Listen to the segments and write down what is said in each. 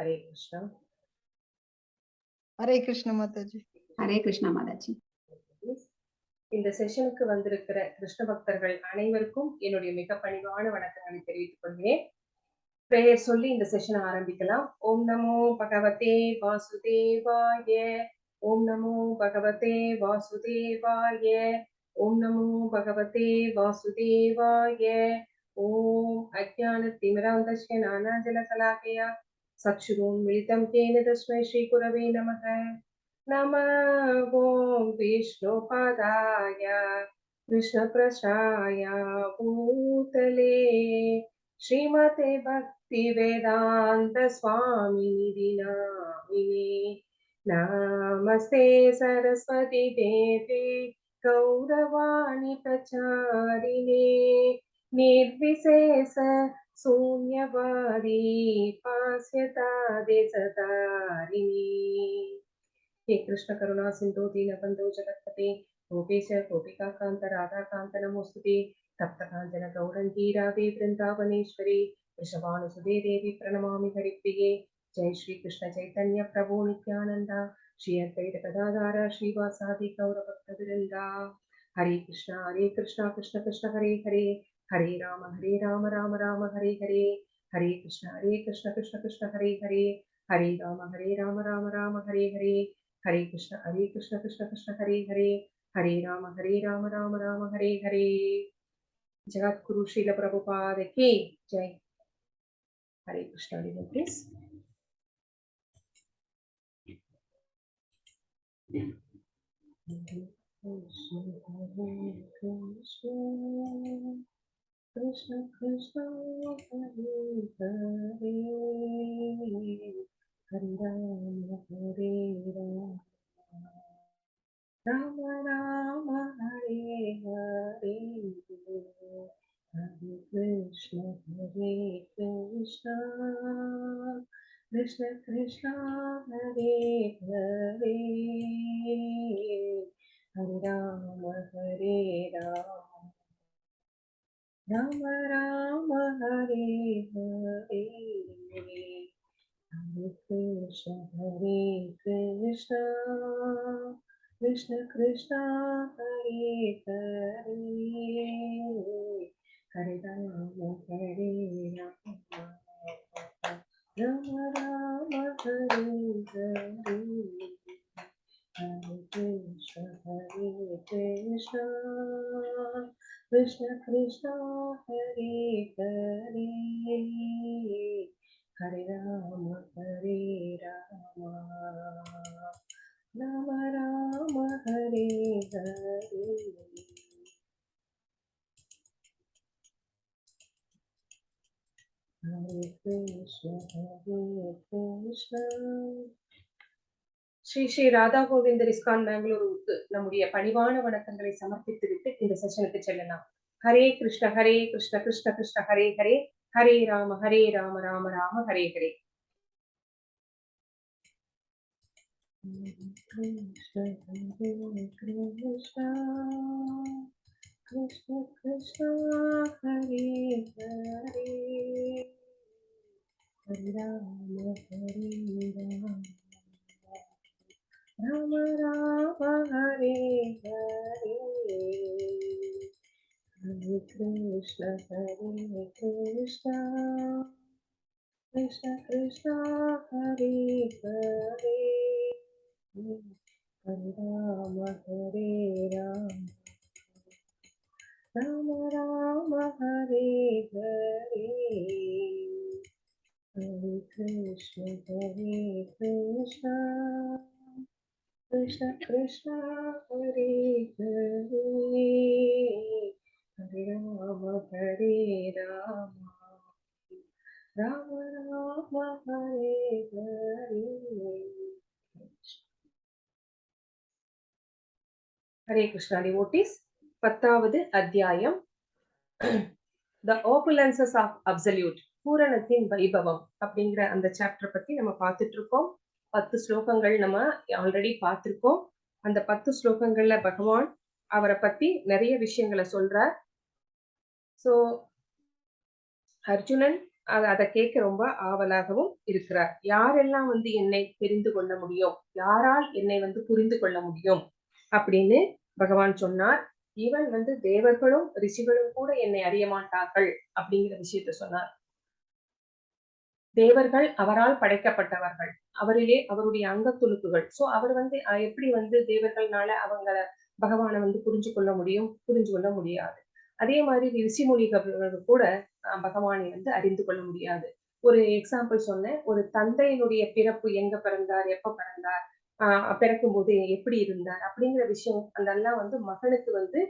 ஹரே கிருஷ்ணா. ஹரே கிருஷ்ண மாதாஜி. ஹரே கிருஷ்ணா மாதாஜி. இந்த செஷனுக்கு வந்திருக்கிற கிருஷ்ண பக்தர்கள் அனைவருக்கும் என்னுடைய மிக பணிவான வணக்கங்களை தெரிவித்துக் கொள்கிறேன். பிரேயர் சொல்லி இந்த செஷனை ஆரம்பிக்கலாம். ஓம் நமோ பகவதே வாசுதேவாய. ஓம் நமோ பகவதே வாசுதேவாய. ஓம் நமோ பகவதே வாசுதேவாய. ஓம் அஜ்ஞான திமிராந்தஸ்ய ஞானாஞ்சன சலாகயா சக்ஷுருன்மிலிதம் தேன தஸ்மை ஸ்ரீ குரவே நமக. நம ஓம் விஷ்ணுபதாய கிருஷ்ணபிரசாய பூதலே ஸ்ரீமதே பக்தி வேதாந்த சுவாமிநிதி நாமினே. நமஸ்தே சரஸ்வதி தேவி கௌரவாணி பிரச்சாரிணே निर्विशेष शून्यवादी पाश्चात्यदेशतारिणे. हे कृष्ण करुणा सिन्धु दीनबन्धो जगत्पते गोपेश गोपिकाकान्त राधाकान्त नमोस्तुते. तप्त काञ्चन गौरङ्गी राधे वृन्दावनेश्वरी वृषभानुसुते देवी प्रणमामि हरिप्रिये. जय श्री कृष्ण चैतन्य प्रभु नित्यानंद श्री अद्वैत गदाधर श्रीवासादि गौरभक्तवृन्दा. हरे कृष्णा हरे कृष्णा कृष्ण कृष्ण हरे हरे, हरे राम हरे राम राम राम हरे हरे. हरे कृष्ण हरे कृष्ण कृष्ण कृष्ण हरे हरे, हरे राम हरे राम राम राम हरे हरे. हरे कृष्ण हरे कृष्ण कृष्ण कृष्ण हरे हरे, हरे राम हरे राम राम राम हरे हरे. जगत गुरु श्रील प्रभुपाद की जय. हरे Krishna devotees. Krishna Hare Krishna Krishna Krishna Hare Hare, Hare Rama Hare Rama Rama Rama Hare Hare. Hare Krishna Hare Krishna Krishna Krishna Hare Hare, Hare Rama Hare Rama Rama Rama Hare Hare. Hare Krishna Hare Krishna Krishna Krishna Hare Hare, Hare Rama Hare Rama Rama Rama Hare Hare. Hare Krishna Hare Krishna Krishna Krishna Hare Hare, Hare Rama Hare Rama Rama Rama Hare Hare. Hare Krishna Hare Krishna. Sri Sri Radha Govindar ISKCON பெங்களூருக்கு நம்முடைய பணிவான வணக்கங்களை சமர்ப்பித்து விட்டு இந்த செஷனுக்கு செல்லலாம். Hare Krishna Hare Krishna Krishna Krishna Hare Hare, Hare Rama Hare Rama Rama Rama Hare Hare. Krishna Hare Krishna Krishna Krishna Hare Hare, Hare Rama Hare Rama Rama Rama Hare Hare. Hare Krishna Hare Krishna Krishna Krishna Hare Hare, Hare Rama Hare Rama Rama Rama Hare Hare. Hare Krishna Hare Krishna Krishna Krishna Hare Hare, Hare Rama Hare Rama Rama Rama Hare Hare. Hare Krishna devotees. 10வது அத்தியாயம், த ஓபுலன்சஸ் ஆஃப் அப்சல்யூட், பூரணத்தின் வைபவம் அப்படிங்கிற அந்த சாப்டர் பத்தி நம்ம பார்த்துட்டு இருக்கோம். 10 ஸ்லோகங்கள் நம்ம ஆல்ரெடி பார்த்திருக்கோம். அந்த 10 ஸ்லோகங்கள்ல பகவான் அவரை பத்தி நிறைய விஷயங்களை சொல்றார். சோ அர்ஜுனன் அதை கேட்க ரொம்ப ஆவலாகவும் இருக்கிறார். யாரெல்லாம் வந்து என்னை தெரிந்து கொள்ள முடியும், யாரால் என்னை வந்து புரிந்து கொள்ள முடியும் அப்படின்னு பகவான் சொன்னார். ஈவன் வந்து தேவர்களும் ரிஷிகளும் கூட என்னை அறிய மாட்டார்கள் அப்படிங்கிற விஷயத்த சொன்னார். தேவர்கள் அவரால் படைக்கப்பட்டவர்கள், அவரிலே அவருடைய அங்கத்துணுக்குகள். சோ அவர் வந்து எப்படி வந்து தேவர்கள்னால அவங்கள பகவானை வந்து புரிஞ்சு கொள்ள முடியும்? புரிஞ்சு கொள்ள முடியாது. அதே மாதிரி ரிஷிமுனிகள் கூட பகவானை வந்து அறிந்து கொள்ள முடியாது. ஒரு எக்ஸாம்பிள் சொன்னேன். ஒரு தந்தையினுடைய பிறப்பு, எங்க பிறந்தார், எப்ப பிறந்தார், பிறக்கும் போது எப்படி இருந்தார் அப்படிங்கிற விஷயம் அதெல்லாம் வந்து மகனுக்கு வந்து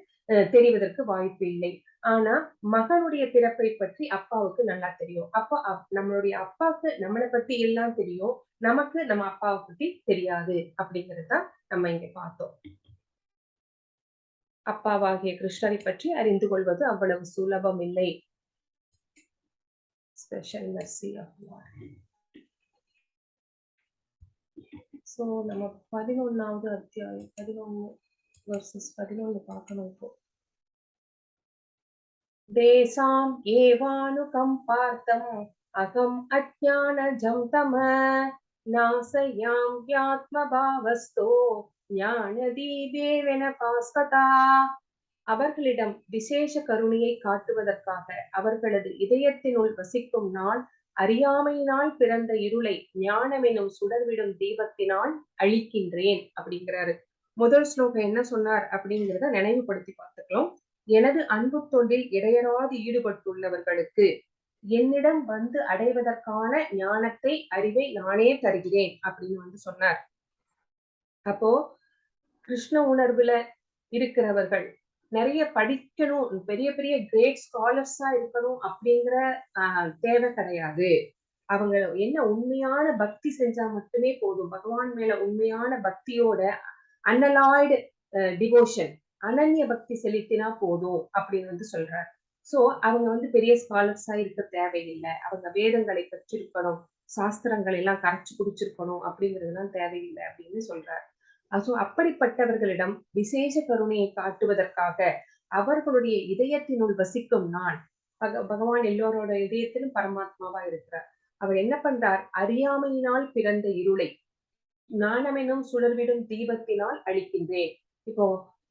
தெரிவதற்கு வாய்ப்பு இல்லை. ஆனா மகனுடைய பிறப்பை பற்றி அப்பாவுக்கு நல்லா தெரியும். அப்போ நம்மளுடைய அப்பாவுக்கு நம்மளை பத்தி எல்லாம் தெரியும், நமக்கு நம்ம அப்பாவை பத்தி தெரியாது அப்படிங்கறத நம்ம இங்க பார்த்தோம். அப்பாவாகிய கிருஷ்ணரை பற்றி அறிந்து கொள்வது அவ்வளவு சுலபம் இல்லை. Special mercy of Lord. So நம்ம 11வது அத்தியாயம் 11 verses 11 பார்க்கணும் இப்போ. தேசாம் ஏவானுகம்பார்த்தம் அகம் அஜ்ஞானஜம் தம நாசயாம் யாத்மபாவஸ்தோ ஞானதீபேவன பாஸ்வதா. அவர்களிடம் விசேஷ கருணையை காட்டுவதற்காக அவர்களது இதயத்தினுள் வசிக்கும் நான் அறியாமையினால் பிறந்த இருளை ஞானமெனும் சுடர்விடும் தீபத்தினால் அழிக்கின்றேன் அப்படிங்கிறாரு. முதல் ஸ்லோகம் என்ன சொன்னார் அப்படிங்கிறத நினைவுபடுத்தி பார்த்துக்கலாம். எனது அன்பு தொண்டில் இடையறாது ஈடுபட்டுள்ளவர்களுக்கு என்னிடம் வந்து அடைவதற்கான ஞானத்தை, அறிவை நானே தருகிறேன் அப்படின்னு வந்து சொன்னார். அப்போ கிருஷ்ண உணர்வுல இருக்கிறவர்கள் நிறைய படிக்கணும், பெரிய பெரிய கிரேட் ஸ்காலர்ஸா இருக்கணும் அப்படிங்கிற தேவை கிடையாது. அவங்க என்ன உண்மையான பக்தி செஞ்சா மட்டுமே போதும். பகவான் மேல உண்மையான பக்தியோட அன்னலாய்டு டிவோஷன், அனன்ய பக்தி செலுத்தினா போதும் அப்படின்னு வந்து சொல்றாரு. சோ அவங்க வந்து பெரிய ஸ்காலர்ஸா இருக்க தேவையில்லை. அவங்க வேதங்களை கற்றிருக்கணும், சாஸ்திரங்களை எல்லாம் கரைச்சு குடிச்சிருக்கணும் அப்படிங்கிறதுலாம் தேவையில்லை அப்படின்னு சொல்றாரு. சோ அப்படிப்பட்டவர்களிடம் விசேஷ கருணையை காட்டுவதற்காக அவர்களுடைய இதயத்தினுள் வசிக்கும் நான், பகவான் எல்லோரோட இதயத்திலும் பரமாத்மாவா இருக்கிறார். அவர் என்ன பண்றார்? அறியாமையினால் பிறந்த இருளை ஞானமெனும் சுடர்விடும் தீபத்தினால் அழிக்கின்றேன். இப்போ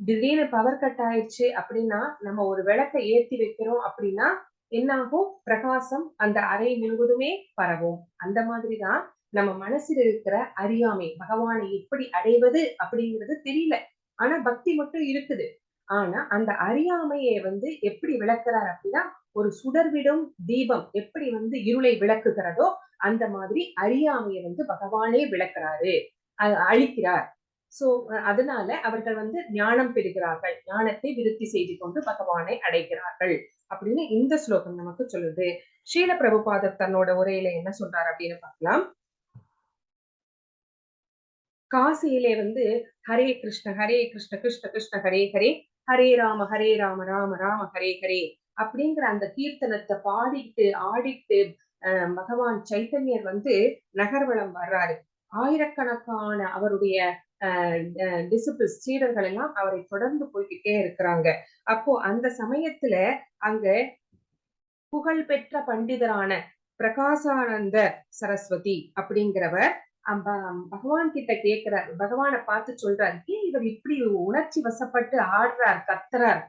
திடீர்னு பவர் கட் ஆயிடுச்சு அப்படின்னா நம்ம ஒரு விளக்கை ஏத்தி வைக்கிறோம் அப்படின்னா என்னாகும்? பிரகாசம் அந்த அறை முழுவதுமே பரவும். அந்த மாதிரிதான் நம்ம மனசில் இருக்கிற அறியாமை, பகவானை எப்படி அடைவது அப்படிங்கிறது தெரியல, ஆனா பக்தி மட்டும் இருக்குது. ஆனா அந்த அறியாமையை வந்து எப்படி விளக்குறார் அப்படின்னா, ஒரு சுடர்விடும் தீபம் எப்படி வந்து இருளை விளக்குகிறதோ அந்த மாதிரி அறியாமையை வந்து பகவானே விளக்குறாரு, அழிக்கிறார். சோ அதனால அவர்கள் வந்து ஞானம் பெறுகிறார்கள், ஞானத்தை விருத்தி செய்து கொண்டு பகவானை அடைகிறார்கள் அப்படின்னு இந்த ஸ்லோகம் நமக்கு சொல்லுது. ஸ்ரீல பிரபுபாதர் தன்னோட உரையில என்ன சொல்றாரு அப்படின்னு பார்க்கலாம். காசியிலே வந்து ஹரே கிருஷ்ண ஹரே கிருஷ்ண கிருஷ்ண கிருஷ்ண ஹரே ஹரே ஹரே ராம ஹரே ராம ராம ராம ஹரே ஹரே அப்படிங்கிற அந்த கீர்த்தனத்தை பாடிட்டு ஆடிட்டு பகவான் சைத்தன்யர் வந்து நகர்வலம் வர்றாரு. ஆயிரக்கணக்கான அவருடைய டிசிபிள்ஸ், சீடர்கள் எல்லாம் அவரை தொடர்ந்து போய்கிட்டே இருக்கிறாங்க. அப்போ அந்த சமயத்துல அங்க புகழ் பெற்ற பண்டிதரான பிரகாசானந்த சரஸ்வதி அப்படிங்கிறவர் பகவான் கிட்ட கேட்கிறார். பகவானை பார்த்து சொல்றாரு, ஏன் இவர் இப்படி உணர்ச்சி வசப்பட்டு ஆடுறார், கத்துறார்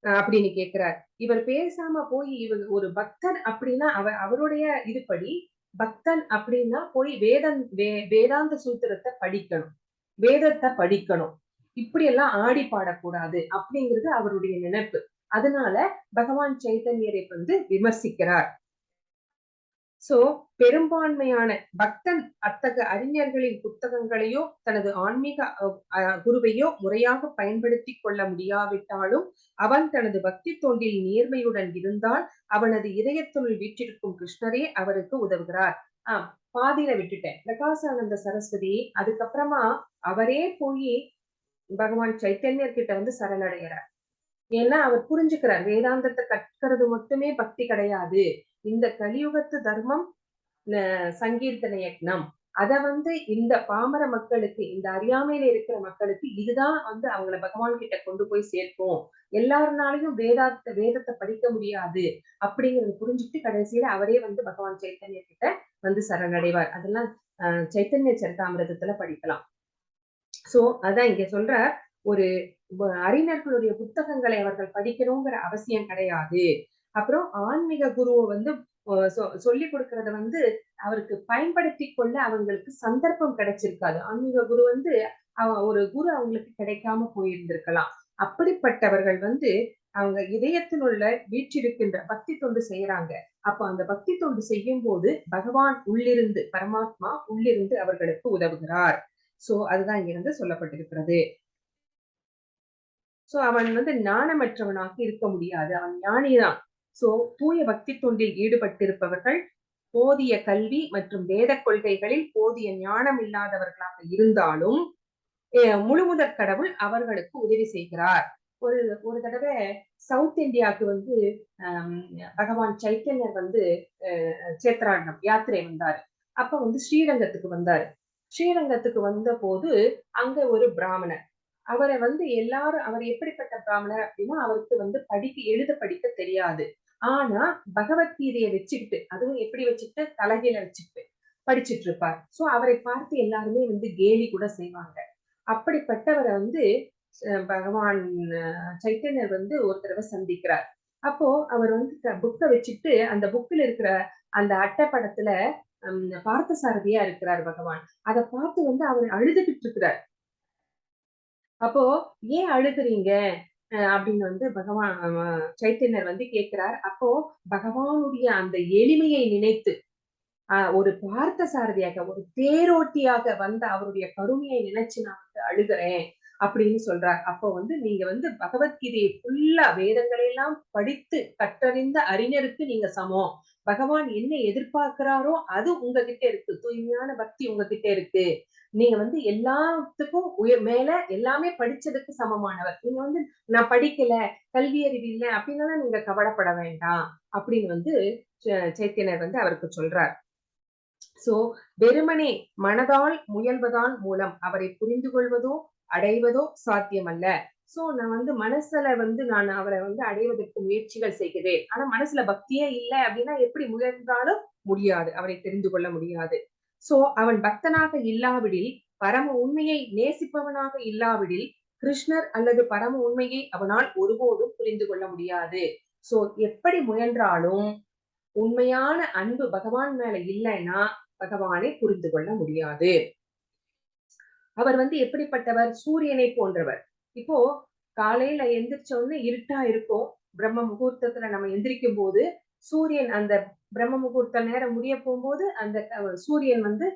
அப்படின்னு கேட்கிறார். இவர் பேசாம போய் இவர் ஒரு பக்தன் அப்படின்னா அவருடைய இதுபடி பக்தன் அப்படின்னா போய் வேதாந்த சூத்திரத்தை படிக்கணும், வேதத்தை படிக்கணும், இப்படி எல்லாம் ஆடி பாடக்கூடாது அப்படிங்கிறது அவருடைய நினைப்பு. அதனால பகவான் சைத்தன்யரை வந்து விமர்சிக்கிறார். சோ பெரும்பான்மையான பக்தன் அத்தகு அறிஞர்களின் புத்தகங்களையோ தனது ஆன்மீக குருவையோ முறையாக பயன்படுத்தி கொள்ள முடியாவிட்டாலும் அவன் தனது பக்தி தொண்டில் நேர்மையுடன் இருந்தால் அவனது இதயத்துள் வீற்றிருக்கும் கிருஷ்ணரே அவருக்கு உதவுகிறார். பாதியில விட்டுட்டேன். பிரகாசானந்த சரஸ்வதி அதுக்கப்புறமா அவரே போய் பகவான் சைத்தன்யர் கிட்ட வந்து சரணடைகிறார். ஏன்னா அவர் புரிஞ்சுக்கிறார், வேதாந்தத்தை கற்கிறது மட்டுமே பக்தி கிடையாது, இந்த கலியுகத்து தர்மம் சங்கீர்த்தன யக்னம், அத வந்து இந்த பாமர மக்களுக்கு, இந்த அறியாமையில இருக்கிற மக்களுக்கு இதுதான் வந்து அவங்கள பகவான் கிட்ட கொண்டு போய் சேர்க்கும். எல்லாருனாலையும் வேதத்தை படிக்க முடியாது அப்படிங்கறத புரிஞ்சுட்டு கடைசியில அவரே வந்து பகவான் சைத்தன்யர் கிட்ட வந்து சரணடைவார். அதெல்லாம் சைத்தன்ய சரிதாமிரதத்துல படிக்கலாம். சோ அதான் இங்க சொல்ற ஒரு அறிஞர்களுடைய புத்தகங்களை அவர்கள் படிக்கணுங்கிற அவசியம் கிடையாது. அப்புறம் ஆன்மீக குருவை வந்து சொல்லிக் கொடுக்கறத வந்து அவருக்கு பயன்படுத்தி கொள்ள அவங்களுக்கு சந்தர்ப்பம் கிடைச்சிருக்காது. ஆன்மீக குரு வந்து ஒரு குரு அவங்களுக்கு கிடைக்காம போயிருந்திருக்கலாம். அப்படிப்பட்டவர்கள் வந்து அவங்க இதயத்தினுள்ள வீற்றிருக்கின்ற பக்தி தொண்டு செய்யறாங்க. அப்ப அந்த பக்தி தொண்டு செய்யும் போது பகவான் உள்ளிருந்து, பரமாத்மா உள்ளிருந்து அவர்களுக்கு உதவுகிறார். சோ அதுதான் இங்க வந்து சொல்லப்பட்டிருக்கிறது. சோ அவன் வந்து ஞானமற்றவனாக இருக்க முடியாது, அவன் ஞானிதான். சோ தூய பக்தி தொண்டில் ஈடுபட்டிருப்பவர்கள் போதிய கல்வி மற்றும் வேத கொள்கைகளில் போதிய ஞானம் இல்லாதவர்களாக இருந்தாலும் முழுமுதற் கடவுள் அவர்களுக்கு உதவி செய்கிறார். ஒரு ஒரு தடவை சவுத் இந்தியாவுக்கு வந்து பகவான் சைத்தன்யர் வந்து சேத்ராண்டம் யாத்திரை வந்தாரு. அப்ப வந்து ஸ்ரீரங்கத்துக்கு வந்தாரு. ஸ்ரீரங்கத்துக்கு வந்த போது அங்க ஒரு பிராமணர், அவரை வந்து எல்லாரும், அவர் எப்படிப்பட்ட பிராமணர் அப்படின்னா அவருக்கு வந்து எழுத படிக்க தெரியாது. ஆனா பகவத்கீதையை வச்சுக்கிட்டு, அதுவும் எப்படி வச்சுக்கிட்டு, தலைகீழ வச்சுக்கிட்டு படிச்சுட்டு இருப்பார். சோ அவரை பார்த்து எல்லாருமே வந்து கேலி கூட செய்வாங்க. அப்படிப்பட்டவரை வந்து பகவான் சைத்தன்யர் வந்து ஒரு தடவை சந்திக்கிறார். அப்போ அவர் வந்து புக்கை வச்சுட்டு அந்த புக்கில் இருக்கிற அந்த அட்டைப்படத்துல பார்த்தசாரதியா இருக்கிறார் பகவான். அதை பார்த்து வந்து அவர் அழுதுகிட்டு இருக்கிறார். அப்போ ஏன் அழுகுறீங்க அப்படின்னு வந்து பகவான் சைத்தன்யர் வந்து கேட்கிறார். அப்போ பகவானுடைய அந்த எளிமையை நினைத்து ஒரு பார்த்தசாரதியாக, ஒரு தேரோட்டியாக வந்த அவருடைய கருணையை நினைச்சு நான் வந்து அழுகிறேன் அப்படின்னு சொல்றார். அப்போ வந்து நீங்க வந்து பகவத்கீதையை ஃபுல்லா வேதங்களை எல்லாம் படித்து கற்றறிந்த அறிஞருக்கு நீங்க சமம். பகவான் என்ன எதிர்பார்க்கிறாரோ அது உங்ககிட்ட இருக்கு, தூய்மையான பக்தி உங்ககிட்ட இருக்கு. நீங்க வந்து எல்லாத்துக்கும் மேல எல்லாமே படிச்சதுக்கு சமமானவர். நீங்க வந்து நான் படிக்கல, கல்வி அறிவு இல்லை அப்படின்னா நீங்க கவலைப்பட வேண்டாம் அப்படின்னு வந்து சைத்தன்யர் வந்து அவருக்கு சொல்றார். சோ வெறுமனே மனதால் முயல்வதான் மூலம் அவரை புரிந்து கொள்வதோ அடைவதோ சாத்தியமல்ல. சோ நான் வந்து மனசுல வந்து நான் அவரை வந்து அடைவதற்கு முயற்சிகள் செய்கிறேன், ஆனா மனசுல பக்தியே இல்லை அப்படின்னா எப்படி முயன்றாலும் முடியாது, அவரை தெரிந்து கொள்ள முடியாது. சோ அவன் பக்தனாக இல்லாவிடில், பரம உண்மையை நேசிப்பவனாக இல்லாவிடில், கிருஷ்ணர் அல்லது பரம உண்மையை அவனால் ஒருபோதும் புரிந்து கொள்ள முடியாது. சோ எப்படி முயன்றாலும் உண்மையான அன்பு பகவான் மேல இல்லைன்னா பகவானை புரிந்து கொள்ள முடியாது. அவர் வந்து எப்படிப்பட்டவர்? சூரியனை போன்றவர். இப்போ காலையில எந்திரிச்ச உடனே இருட்டா இருக்கும். பிரம்ம முகூர்த்தத்துல நம்ம எந்திரிக்கும் போது சூரியன் அந்த பிரம்ம முகூர்த்த நேரம் முடிய போகும்போது அந்த சூரியன் வந்து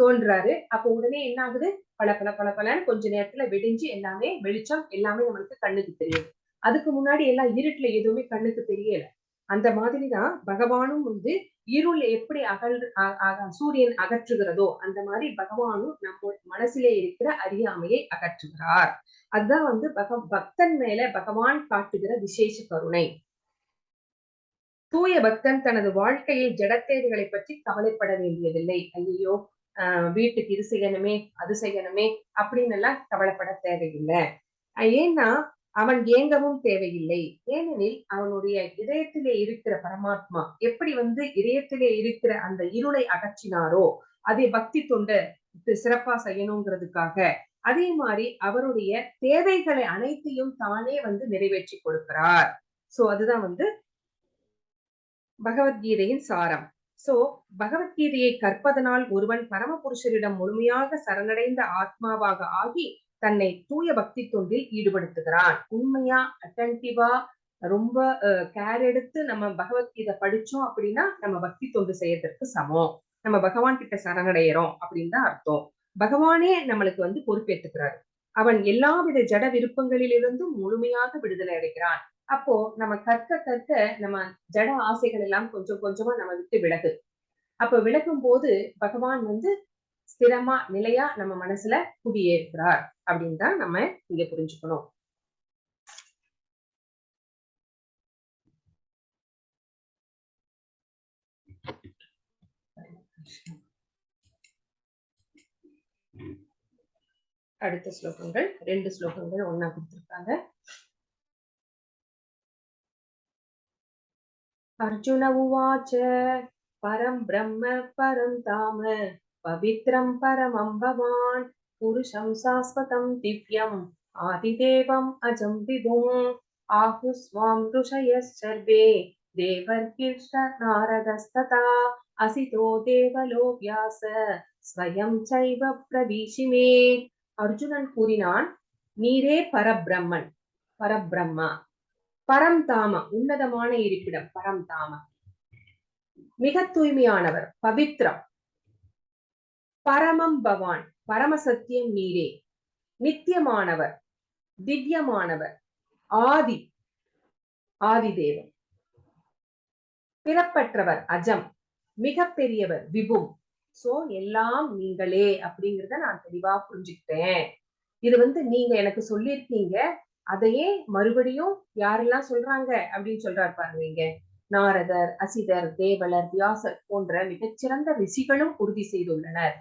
தோன்றாரு. அப்போ உடனே என்ன ஆகுது? பல பல பல பலன்னு கொஞ்ச நேரத்துல வெடிஞ்சு எல்லாமே வெளிச்சம் எல்லாமே நம்மளுக்கு கண்ணுக்கு தெரியுது. அதுக்கு முன்னாடி எல்லாம் இருட்டுல எதுவுமே கண்ணுக்கு தெரியல. அந்த மாதிரிதான் பகவானும் வந்து இருள் எப்படி சூரியன் அகற்றுகிறதோ அந்த மாதிரி பகவானும் நம்ம மனசிலே இருக்கிற அறியாமையை அகற்றுகிறார். அதுதான் வந்து பக்தன் மேல பகவான் காட்டுகிற விசேஷ கருணை. தூய பக்தன் தனது வாழ்க்கையில் ஜடத்தேவைகளை பற்றி கவலைப்பட வேண்டியதில்லை. ஐயோ வீட்டுக்கு இது செய்யணுமே அது செய்யணுமே அப்படின்னு எல்லாம் கவலைப்பட தேவையில்லை. ஏன்னா அவன் ஏங்கவும் தேவையில்லை. ஏனெனில் அவனுடைய இதயத்திலே இருக்கிற பரமாத்மா எப்படி வந்து இதயத்திலே இருக்கிற அந்த இருளை அகற்றினாரோ அதே பக்தி தொண்டை சிறப்பா செய்யணுங்கிறதுக்காக அதே மாதிரி அவருடைய தேவைகளை அனைத்தையும் தானே வந்து நிறைவேற்றி கொடுக்கிறார். சோ அதுதான் வந்து பகவத்கீதையின் சாரம். சோ பகவத்கீதையை கற்பதனால் ஒருவன் பரமபுருஷரிடம் முழுமையாக சரணடைந்த ஆத்மாவாக ஆகி தன்னை தூய பக்தி தொண்டில் ஈடுபடுத்துகிறான். உண்மையா அட்டன்டிவா ரொம்ப கேர் எடுத்து நம்ம பகவத்கீதை படிச்சோம் அப்படின்னா நம்ம பக்தி தொண்டு செய்யறதற்கு சமம். நம்ம பகவான் கிட்ட சரணடைகிறோம் அப்படின்னு தான் அர்த்தம். பகவானே நம்மளுக்கு வந்து பொறுப்பேற்றுக்கிறார். அவன் எல்லாவித ஜட விருப்பங்களிலிருந்தும் முழுமையாக விடுதலை அடைகிறான். அப்போ நம்ம கற்க கற்க நம்ம ஜட ஆசைகள் எல்லாம் கொஞ்சம் கொஞ்சமா நம்ம விட்டு விலகு. அப்ப விலகும் போது பகவான் வந்து ஸ்திரமா நிலையா நம்ம மனசுல குடியேற்கிறார் அப்படின்னு தான் நம்ம இங்க புரிஞ்சுக்கணும். கிருஷ்ணா. அடுத்த ஸ்லோகங்கள் 2 ஸ்லோகங்கள் ஒன்னா கொடுத்திருக்காங்க. அர்ஜுன உவாச்ச பரம் பிரம்ம பரம் தாம பவித்ரம் பரமம் பவான் புருஷம் சாஸ்வதம் திவ்யம் ஆதிதேவம் அஜம் விபும் ஆஹுஸ்வாம் ருஷயः சர்வே தேவர்கிருஷ்ண நாரதஸ்ததா அசிதோ தேவலோ வியாச ஸ்வயம் சைவ பிரவீஷிமே. அர்ஜுனன் கூறினான், நீரே பரபிரம்மன், பரபிரம்மா, பரம் தாம உன்னதமான இருப்பிடம், பரம் தாம மிக தூய்மையானவர், பவித்ரம், பரமம் பவான் பரமசத்தியம் நீரே, நித்தியமானவர், திவ்யமானவர், ஆதி ஆதிதேவன், பிறப்பற்றவர், அஜம், மிக பெரியவர், விபும். சோ எல்லாம் நீங்களே அப்படிங்கிறத நான் தெளிவா புரிஞ்சுக்கிட்டேன். இது வந்து நீங்க எனக்கு சொல்லியிருக்கீங்க, அதையே மறுபடியும் யாரெல்லாம் சொல்றாங்க அப்படின்னு சொல்றாரு பாருங்க இங்க. நாரதர், அசிதர், தேவலர், வியாசர் போன்ற மிகச்சிறந்த ரிஷிகளும் உறுதி செய்துள்ளனர்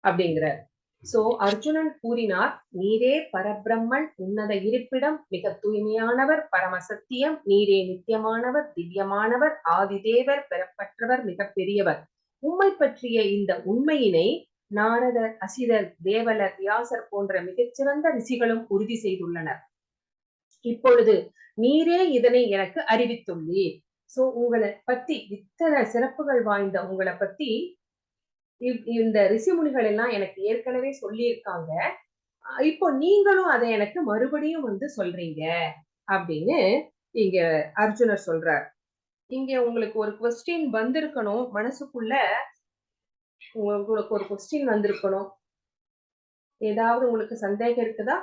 அப்படிங்கிறார். சோ அர்ஜுனன் கூறினார், நீரே பரபிரம்மன், உன்னத இருப்பிடம், மிக தூய்மையானவர், பரமசத்தியம், நீரே நித்தியமானவர், திவ்யமானவர், ஆதிதேவர், பெறப்பற்றவர், மிக பெரியவர். உம்மை பற்றிய இந்த உண்மையினை நாரதர், அசிதர், தேவலர், வியாசர் போன்ற மிகச்சிறந்த ரிஷிகளும் உறுதி செய்துள்ளனர். இப்பொழுது நீரே இதனை எனக்கு அறிவித்துள்ளீர். சோ உங்களை பத்தி இத்தனை சிறப்புகள் வாய்ந்த உங்களை பத்தி இந்த ரிஷிமுனிகள் எல்லாம் எனக்கு ஏற்கனவே சொல்லியிருக்காங்க. இப்போ நீங்களும் அதை எனக்கு மறுபடியும் வந்து சொல்றீங்க அப்படின்னு இங்க அர்ஜுனர் சொல்றார். இங்க உங்களுக்கு ஒரு கொஸ்டின் வந்திருக்கணும் மனசுக்குள்ள, உங்களுக்கு ஒரு கொஸ்டின் வந்திருக்கணும். ஏதாவது உங்களுக்கு சந்தேகம் இருக்குதா?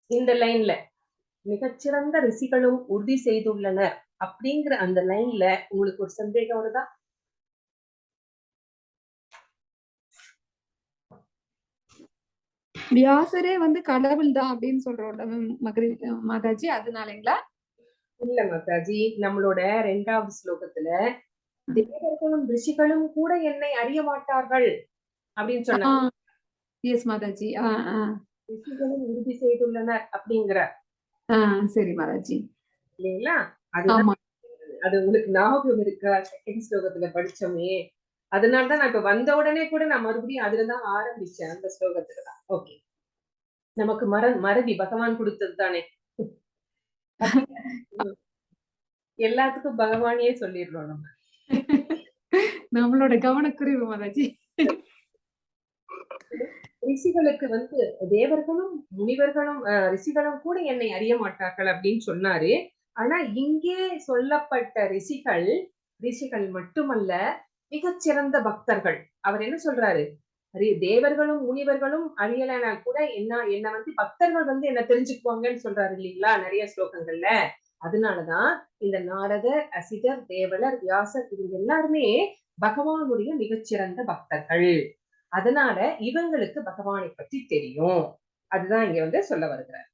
இந்த லைன்ல மிகச்சிறந்த ரிஷிகளும் உறுதி செய்துள்ளனர் அப்படிங்கிற அந்த லைன்ல உங்களுக்கு ஒரு சந்தேகம் வருதா? வியாசரே வந்து கடவுள் தான் அப்படின்னு சொல்றோம்ல மாதாஜி, அதனாலங்களா? இல்ல மாதாஜி, நம்மளோட 2வது ஸ்லோகத்துல தேவர்களும் ரிஷிகளும் கூட என்னை அறிய மாட்டார்கள் அப்படின்னு சொன்னாங்க. எஸ் மாதாஜி. ரிஷிகளும் உறுதி செய்துள்ளனர் அப்படிங்கிற. சரி மாதாஜி, இல்லைங்களா? அதுதான், அது உங்களுக்கு ஞாபகம் இருக்கா? செகண்ட் ஸ்லோகத்துல படிச்சோமே, அதனாலதான் நான் இப்ப வந்த உடனே கூட நான் மறுபடியும் அதுலதான் ஆரம்பிச்சேன், அந்த ஸ்லோகத்துலதான். ஓகே, நமக்கு மறதி பகவான் கொடுத்தது தானே, எல்லாத்துக்கும் பகவானே சொல்லிடுறோம் நம்ம. நம்மளோட கவனக்குறைவு மாதாஜி. ரிஷிகளுக்கு வந்து தேவர்களும் முனிவர்களும் ரிஷிகளும் கூட என்னை அறிய மாட்டார்கள் அப்படின்னு சொன்னாரு. ஆனா இங்கே சொல்லப்பட்ட ரிஷிகள், ரிஷிகள் மட்டுமல்ல, மிகச்சிறந்த பக்தர்கள். அவர் என்ன சொல்றாரு? தேவர்களும் முனிவர்களும் அறியலைனா கூட என்ன வந்து பக்தர்கள் வந்து என்ன தெரிஞ்சுக்குவாங்கன்னு சொல்றாரு இல்லைங்களா நிறைய ஸ்லோகங்கள்ல. அதனாலதான் இந்த நாரதர், அசிதர், தேவலர், வியாசர் இவங்க எல்லாருமே பகவானுடைய மிகச்சிறந்த பக்தர்கள். அதனால இவங்களுக்கு பகவானை பற்றி தெரியும். அதுதான் இங்க வந்து சொல்ல வருகிறார்.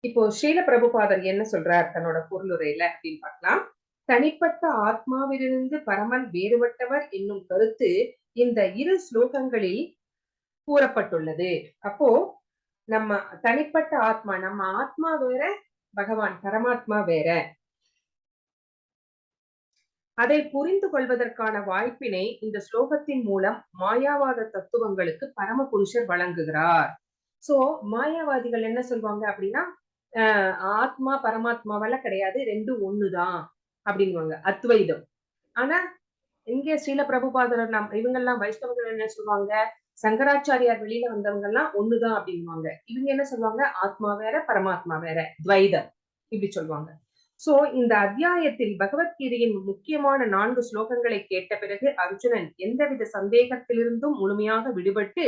இப்போ ஸ்ரீல பிரபுபாதர் என்ன சொல்றார் தன்னோட பொருளுரையில அப்படின்னு பார்க்கலாம். தனிப்பட்ட ஆத்மாவிலிருந்து பரமன் வேறுபட்டவர் என்னும் கருத்து இந்த இரு ஸ்லோகங்களில் கூறப்பட்டுள்ளது. அப்போ நம்ம தனிப்பட்ட ஆத்மா, நம்ம ஆத்மா வேற, பகவான் பரமாத்மா வேற. அதை புரிந்து கொள்வதற்கான வாய்ப்பினை இந்த ஸ்லோகத்தின் மூலம் மாயாவாத தத்துவங்களுக்கு பரமபுருஷர் வழங்குகிறார். சோ மாயாவாதிகள் என்ன சொல்வாங்க அப்படின்னா, ஆத்மா பரமாத்மாவெல்லாம் கிடையாது, ரெண்டும் ஒண்ணுதான் அப்படின்வாங்க, அத்வைதம். ஆனா இங்க ஸ்ரீல பிரபுபாதர் இவங்கெல்லாம் வைஷ்ணவர்கள் என்ன சொல்லுவாங்க, சங்கராச்சாரியார் வெளியில வந்தவங்க எல்லாம் ஒண்ணுதான் அப்படின்வாங்க. இவங்க என்ன சொல்லுவாங்க, ஆத்மா வேற பரமாத்மா வேற, துவைதம் இப்படி சொல்லுவாங்க. சோ இந்த அத்தியாயத்தில் பகவத்கீதையின் முக்கியமான 4 ஸ்லோகங்களை கேட்ட பிறகு அர்ஜுனன் எந்தவித சந்தேகத்திலிருந்தும் முழுமையாக விடுபட்டு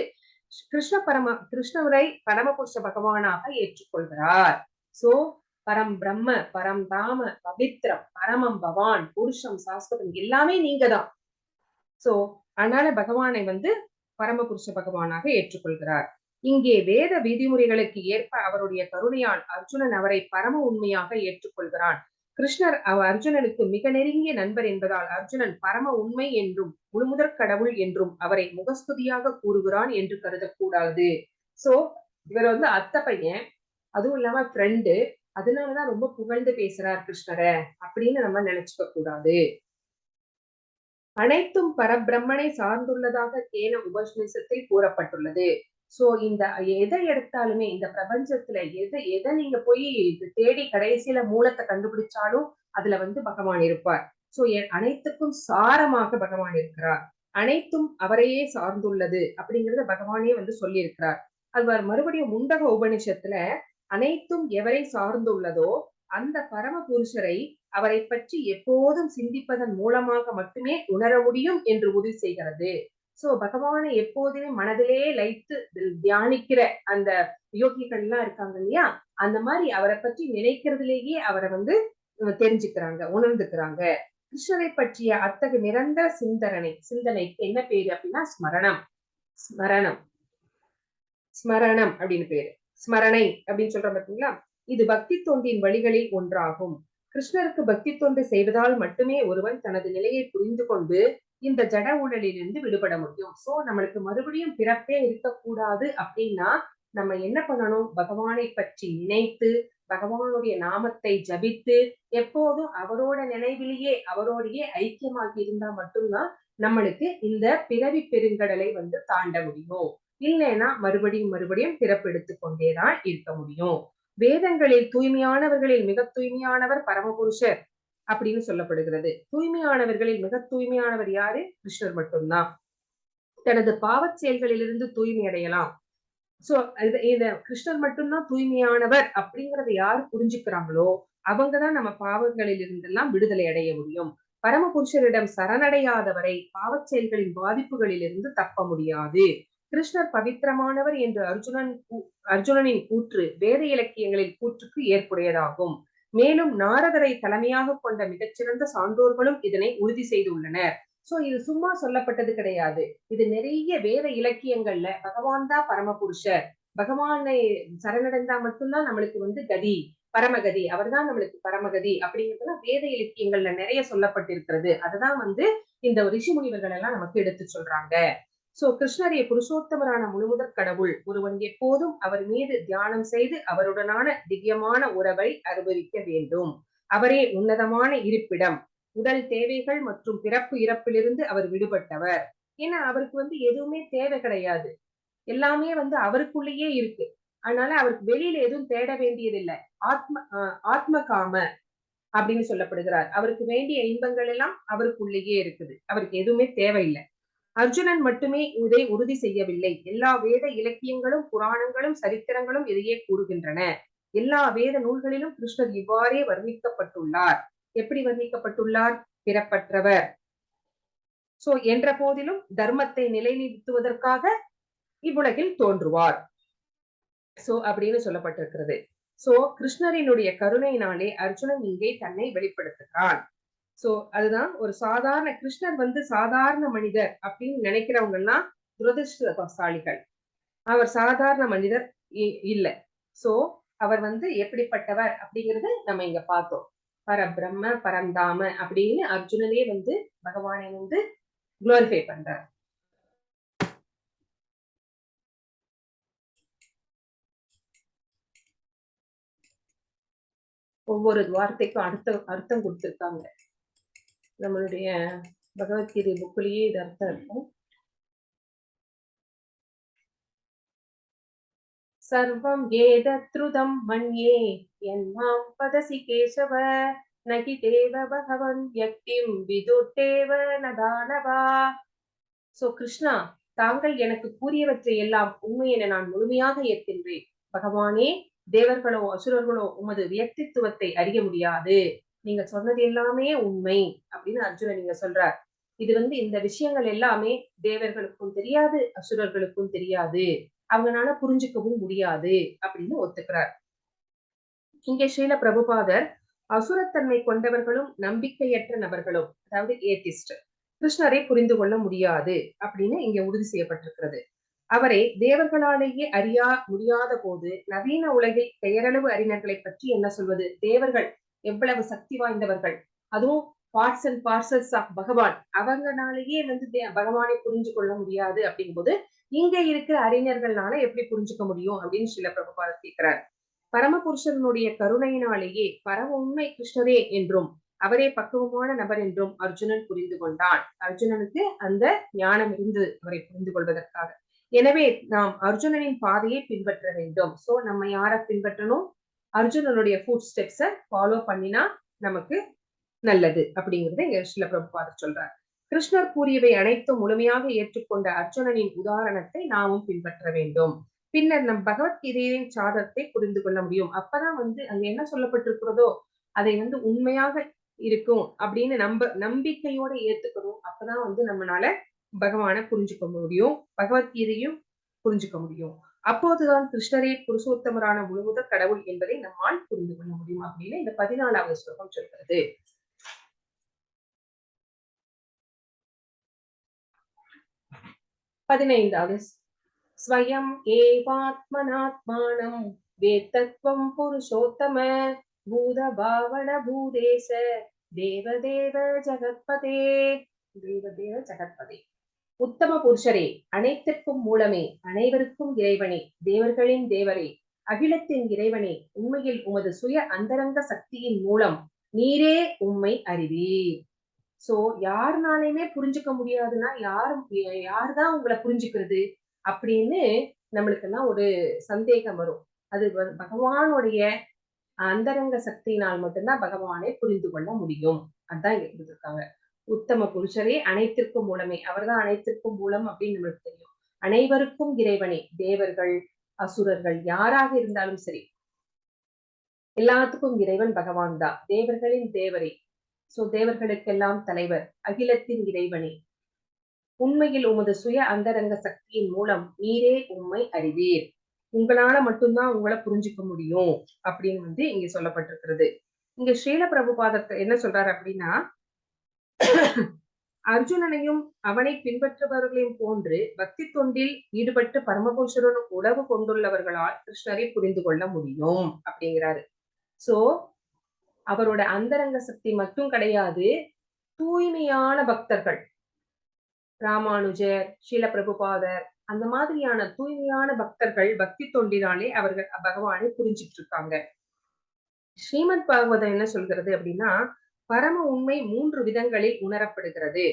கிருஷ்ணரை பரமபுருஷ பகவானாக ஏற்றுக்கொள்கிறார். சோ பரம் பிரம்ம, பரம் தாம, பவித்ரம், பரமம் பவான், புருஷம், சாஸ்வதம் எல்லாமே நீங்க தான். சோ அதனால பகவானை வந்து பரமபுருஷ பகவானாக ஏற்றுக்கொள்கிறார். இங்கே வேத விதிமுறைகளுக்கு ஏற்ப அவருடைய கருணையால் அர்ஜுனன் அவரை பரம உண்மையாக ஏற்றுக்கொள்கிறான். கிருஷ்ணர் அர்ஜுனனுக்கு மிக நெருங்கிய நண்பர் என்பதால் அர்ஜுனன் பரம உண்மை என்றும் முழுமுதற் கடவுள் என்றும் அவரை முகஸ்துதியாக கூறுகிறான் என்று கருதக்கூடாது. சோ இவர் வந்து அத்தை பையன், அதுவும் இல்லாம ஃப்ரெண்டு, அதனாலதான் ரொம்ப புகழ்ந்து பேசுறார் கிருஷ்ணரை அப்படின்னு நம்ம நினைச்சுக்க கூடாது. அனைத்தும் பரபிரம்மனை சார்ந்துள்ளதாக கேன உபநிஷத்தில் கூறப்பட்டுள்ளது. சோ இந்த எதை எடுத்தாலுமே இந்த பிரபஞ்சத்துல எதை எதை நீங்க போய் தேடி கடைசியில மூலத்தை கண்டுபிடிச்சாலும் அதுல வந்து பகவான் இருப்பார். சோ அனைத்துக்கும் சாரமாக பகவான் இருக்கிறார். அனைத்தும் அவரையே சார்ந்துள்ளது அப்படிங்கறத பகவானே வந்து சொல்லி இருக்கிறார். அது மறுபடியும் முண்டக உபனிஷத்துல அனைத்தும் எவரை சார்ந்துள்ளதோ அந்த பரம புருஷரை அவரை பற்றி எப்போதும் சிந்திப்பதன் மூலமாக மட்டுமே உணர முடியும் என்று உறுதி செய்கிறது. சோ பகவானை எப்போதுமே மனதிலே லைத்து தியானிக்கிற அந்த யோகிகள் எல்லாம் இருக்காங்க இல்லையா, அந்த மாதிரி அவரை பற்றி நினைக்கிறதுலேயே அவரை வந்து தெரிஞ்சுக்கிறாங்க, உணர்ந்துக்கிறாங்க. கிருஷ்ணரை பற்றிய அத்தகைய நிரந்தர சிந்தனைக்கு என்ன பேரு அப்படின்னா ஸ்மரணம். ஸ்மரணம் ஸ்மரணம் அப்படின்னு பேரு. ஸ்மரணை அப்படின்னு சொல்றோம் பாத்தீங்களா. இது பக்தி தொண்டின் வழிகளில் ஒன்றாகும். கிருஷ்ணருக்கு பக்தி தொண்டு செய்வதால் மட்டுமே ஒருவன் தனது நிலையை புரிந்து கொண்டு இந்த ஜட உடலிலிருந்து விடுபட முடியும். சோ நம்மளுக்கு மறுபடியும் பிறப்பே இருக்கக்கூடாது அப்படின்னா நம்ம என்ன பண்ணணும்? பகவானை பற்றி நினைத்து பகவானுடைய நாமத்தை ஜபித்து எப்போதும் அவரோட நினைவிலேயே அவரோடையே ஐக்கியமாகி இருந்தா மட்டும்தான் நம்மளுக்கு இந்த பிறவி பெருங்கடலை வந்து தாண்ட முடியும். இல்லைன்னா மறுபடியும் மறுபடியும் பிறப்பெடுத்து கொண்டேதான் இருக்க முடியும். வேதங்களில் தூய்மையானவர்களில் மிக தூய்மையானவர் பரமபுருஷர் அப்படின்னு சொல்லப்படுகிறது. தூய்மையானவர்களில் மிக தூய்மையானவர் யாரு? கிருஷ்ணர் மட்டும்தான். தனது பாவச் செயல்களிலிருந்து தூய்மை அடையலாம். சோ இத கிருஷ்ணர் மட்டும்தான் தூய்மையானவர் அப்படிங்கறத யார் புரிஞ்சுக்கிறாங்களோ அவங்கதான் நம்ம பாவங்களில் இருந்தெல்லாம் விடுதலை அடைய முடியும். பரமபுருஷரிடம் சரணடையாதவரை பாவச் செயல்களின் பாதிப்புகளில் இருந்து தப்ப முடியாது. கிருஷ்ணர் பவித்திரமானவர் என்று அர்ஜுனனின் கூற்று வேத இலக்கியங்களின் கூற்றுக்கு ஏற்புடையதாகும். மேலும் நாரதரை தலைமையாக கொண்ட மிகச்சிறந்த சான்றோர்களும் இதனை உறுதி செய்துள்ளனர். சோ இது சும்மா சொல்லப்பட்டது கிடையாது. இது நிறைய வேத இலக்கியங்கள்ல பகவான் தான் பரமபுருஷர், பகவானை சரணடைந்தா மட்டும்தான் நம்மளுக்கு வந்து கதி, பரமகதி, அவர்தான் நம்மளுக்கு பரமகதி அப்படிங்கிறதுலாம் வேத இலக்கியங்கள்ல நிறைய சொல்லப்பட்டிருக்கிறது. அதுதான் வந்து இந்த ரிஷி முனிவர்கள் எல்லாம் நமக்கு எடுத்து சொல்றாங்க. சோ கிருஷ்ணரே புருஷோத்தமரான முழுமுதற் கடவுள். ஒருவன் எப்போதும் அவர் மீது தியானம் செய்து அவருடனான திவ்யமான உறவை அனுபவிக்க வேண்டும். அவரே உன்னதமான இருப்பிடம். உடல் தேவைகள் மற்றும் பிறப்பு இறப்பிலிருந்து அவர் விடுபட்டவர். ஏன்னா அவருக்கு வந்து எதுவுமே தேவை கிடையாது, எல்லாமே வந்து அவருக்குள்ளேயே இருக்கு. அதனால அவருக்கு வெளியில எதுவும் தேட வேண்டியதில்லை. ஆத்ம காம அப்படின்னு சொல்லப்படுகிறார். அவருக்கு வேண்டிய இன்பங்கள் எல்லாம் அவருக்குள்ளேயே இருக்குது, அவருக்கு எதுவுமே தேவையில்லை. அர்ஜுனன் மட்டுமே இதை உறுதி செய்யவில்லை. எல்லா வேத இலக்கியங்களும் புராணங்களும் சரித்திரங்களும் இதையே கூறுகின்றன. எல்லா வேத நூல்களிலும் கிருஷ்ணர் இவ்வாறே வர்ணிக்கப்பட்டுள்ளார். எப்படி வர்ணிக்கப்பட்டுள்ளார்? பிறப்பற்றவர் சோ என்ற போதிலும் தர்மத்தை நிலைநிறுத்துவதற்காக இவ்வுலகில் தோன்றுவார் சோ அப்படின்னு சொல்லப்பட்டிருக்கிறது. சோ கிருஷ்ணரினுடைய கருணையினாலே அர்ஜுனன் இங்கே தன்னை வெளிப்படுத்துகிறான். சோ அதுதான் ஒரு சாதாரண கிருஷ்ணர் வந்து சாதாரண மனிதர் அப்படின்னு நினைக்கிறவங்க எல்லாம் துரதிருஷ்டசாலிகள். அவர் சாதாரண மனிதர் இல்லை. சோ அவர் வந்து எப்படிப்பட்டவர் அப்படிங்கறத நம்ம இங்க பார்த்தோம். பரபிரம்ம பரந்தாம அப்படின்னு அர்ஜுனனே வந்து பகவானை வந்து குளோரிஃபை பண்றார். ஒவ்வொரு வார்த்தைக்கும் அர்த்தம் கொடுத்திருக்காங்க. நம்மளுடைய பகவத்கீதை புக்லயே இது அர்த்தம் இருக்கும். சர்வம் ஏதத்ருதம் மன்யே யன்மாம் பதசி கேசவ நகி தேவ பகவன் யக்திம் விதுட்டேவ நதானவா. சோ கிருஷ்ணா, தாங்கள் எனக்கு கூறியவற்றை எல்லாம் உண்மை என நான் முழுமையாக ஏற்கின்றேன். பகவானே, தேவர்களோ அசுரர்களோ உமது வியக்தித்துவத்தை அறிய முடியாது. நீங்க சொன்னது எல்லாமே உண்மை அப்படின்னு அர்ஜுனன் நீங்க சொல்றார். இது வந்து இந்த விஷயங்கள் எல்லாமே தேவர்களுக்கும் தெரியாது, அசுரர்களுக்கும் தெரியாது, அவங்களால புரிஞ்சுக்கவும் முடியாது அப்படின்னு ஒத்துக்கிறார். இங்கே ஸ்ரீல பிரபுபாதர் அசுரத்தன்மை கொண்டவர்களும் நம்பிக்கையற்ற நபர்களும், அதாவது ஏத்திஸ்ட், கிருஷ்ணரை புரிந்து கொள்ள முடியாது அப்படின்னு இங்க உறுதி செய்யப்பட்டிருக்கிறது. அவரை தேவர்களாலேயே அறியா முடியாத போது நவீன உலகில் பெயரளவு அறிஞர்களை பற்றி என்ன சொல்வது? தேவர்கள் எவ்வளவு சக்தி வாய்ந்தவர்கள், அதுவும் பார்ட்ஸ் அண்ட் பார்சல்ஸ் ஆஃப் பகவான், அவங்கனாலேயே வந்து பகவானை புரிஞ்சு கொள்ள முடியாது அப்படிங்கும்போது இங்க இருக்கிற அறிஞர்கள்னால எப்படி புரிஞ்சுக்க முடியும் அப்படின்னு ஸ்ரீல பிரபுபாதர் கேட்கிறார். பரமபுருஷனுடைய கருணையினாலேயே பரம உண்மை கிருஷ்ணரே என்றும் அவரே பக்குவமான நபர் என்றும் அர்ஜுனன் புரிந்து கொண்டான். அர்ஜுனனுக்கு அந்த ஞானம் இருந்தது அவரை புரிந்து கொள்வதற்காக. எனவே நாம் அர்ஜுனனின் பாதையை பின்பற்ற வேண்டும். சோ நம்ம யார பின்பற்றணும்? அர்ஜுனனுடைய ஃபுட் ஸ்டெப்ஸ ஃபாலோ பண்ணினா நமக்கு நல்லது அப்படிங்கறத இங்க ஸ்ரீல பிரபுபாதர் சொல்றார். கிருஷ்ணர் கூறியவை அனைத்தும் முழுமையாக ஏற்றுக்கொண்ட அர்ஜுனனின் உதாரணத்தை நாமும் பின்பற்ற வேண்டும். பின்னர் நம் பகவத்கீதையின் சாதத்தை புரிந்து கொள்ள முடியும். அப்பதான் வந்து அங்க என்ன சொல்லப்பட்டிருக்கிறதோ அதை வந்து உண்மையாக இருக்கும் அப்படின்னு நம்பிக்கையோட ஏத்துக்கணும். அப்பதான் வந்து நம்மளால பகவானை புரிஞ்சுக்க முடியும், பகவத்கீதையும் புரிஞ்சுக்க முடியும். அப்போதுதான் கிருஷ்ணரே புருஷோத்தமரான முழுமுதற் கடவுள் என்பதை நம்மால் புரிந்து கொள்ள முடியும் அப்படின்னு இந்த 14வது ஸ்லோகம் சொல்கிறது. 15வது, ஸ்வயம் ஏவாத்மனாத்மானம் வேத்தத்வம் புருஷோத்தம பூத பாவன பூதேச தேவதேவ ஜகத்பதே. தேவதேவ ஜகத்பதே. உத்தம புருஷரே, அனைத்திற்கும் மூலமே, அனைவருக்கும் இறைவனே, தேவர்களின் தேவரே, அகிலத்தின் இறைவனே, உண்மையில் உமது சுய அந்தரங்க சக்தியின் மூலம் நீரே உம்மை அறிவீர். சோ யாருனாலையுமே புரிஞ்சுக்க முடியாதுன்னா யாருதான் உங்களை புரிஞ்சுக்கிறது அப்படின்னு நம்மளுக்கெல்லாம் ஒரு சந்தேகம் வரும். அது பகவானுடைய அந்தரங்க சக்தியினால் மட்டும்தான் பகவானை புரிந்து கொள்ள முடியும். அதான் இங்க கொடுத்திருக்காங்க. உத்தம புருஷரே, அனைத்திற்கும் மூலமே, அவர்தான் அனைத்திற்கும் மூலம் அப்படின்னு நம்மளுக்கு தெரியும். அனைவருக்கும் இறைவனே, தேவர்கள் அசுரர்கள் யாராக இருந்தாலும் சரி, எல்லாத்துக்கும் இறைவன் பகவான் தான். தேவர்களின் தேவரே, சோ தேவர்களுக்கெல்லாம் தலைவர், அகிலத்தின் இறைவனே, உண்மையில் உமது சுய அந்தரங்க சக்தியின் மூலம் நீரே உம்மை அறிவீர். உங்களால மட்டும்தான் உங்களை புரிஞ்சுக்க முடியும் அப்படின்னு வந்து இங்க சொல்லப்பட்டிருக்கிறது. இங்க ஸ்ரீல பிரபுபாதர் என்ன சொல்றாரு அப்படின்னா, அர்ஜுனனையும் அவனை பின்பற்றுபவர்களையும் போன்று பக்தி தொண்டில் ஈடுபட்டு பரமபுருஷருடன் உறவு கொண்டுள்ளவர்களால் கிருஷ்ணரை புரிந்து கொள்ள முடியும் அப்படிங்கிறாரு. சோ அவரோட அந்தரங்க சக்தி மட்டும் கிடையாது, தூய்மையான பக்தர்கள், ராமானுஜர், ஸ்ரீல பிரபுபாதர், அந்த மாதிரியான தூய்மையான பக்தர்கள் பக்தி தொண்டினாலே அவர்கள் பகவானை புரிஞ்சிட்டு இருக்காங்க. ஸ்ரீமத் பாகவதம் என்ன சொல்கிறது அப்படின்னா, பரம உண்மை 3 விதங்களில் உணரப்படுகிறது.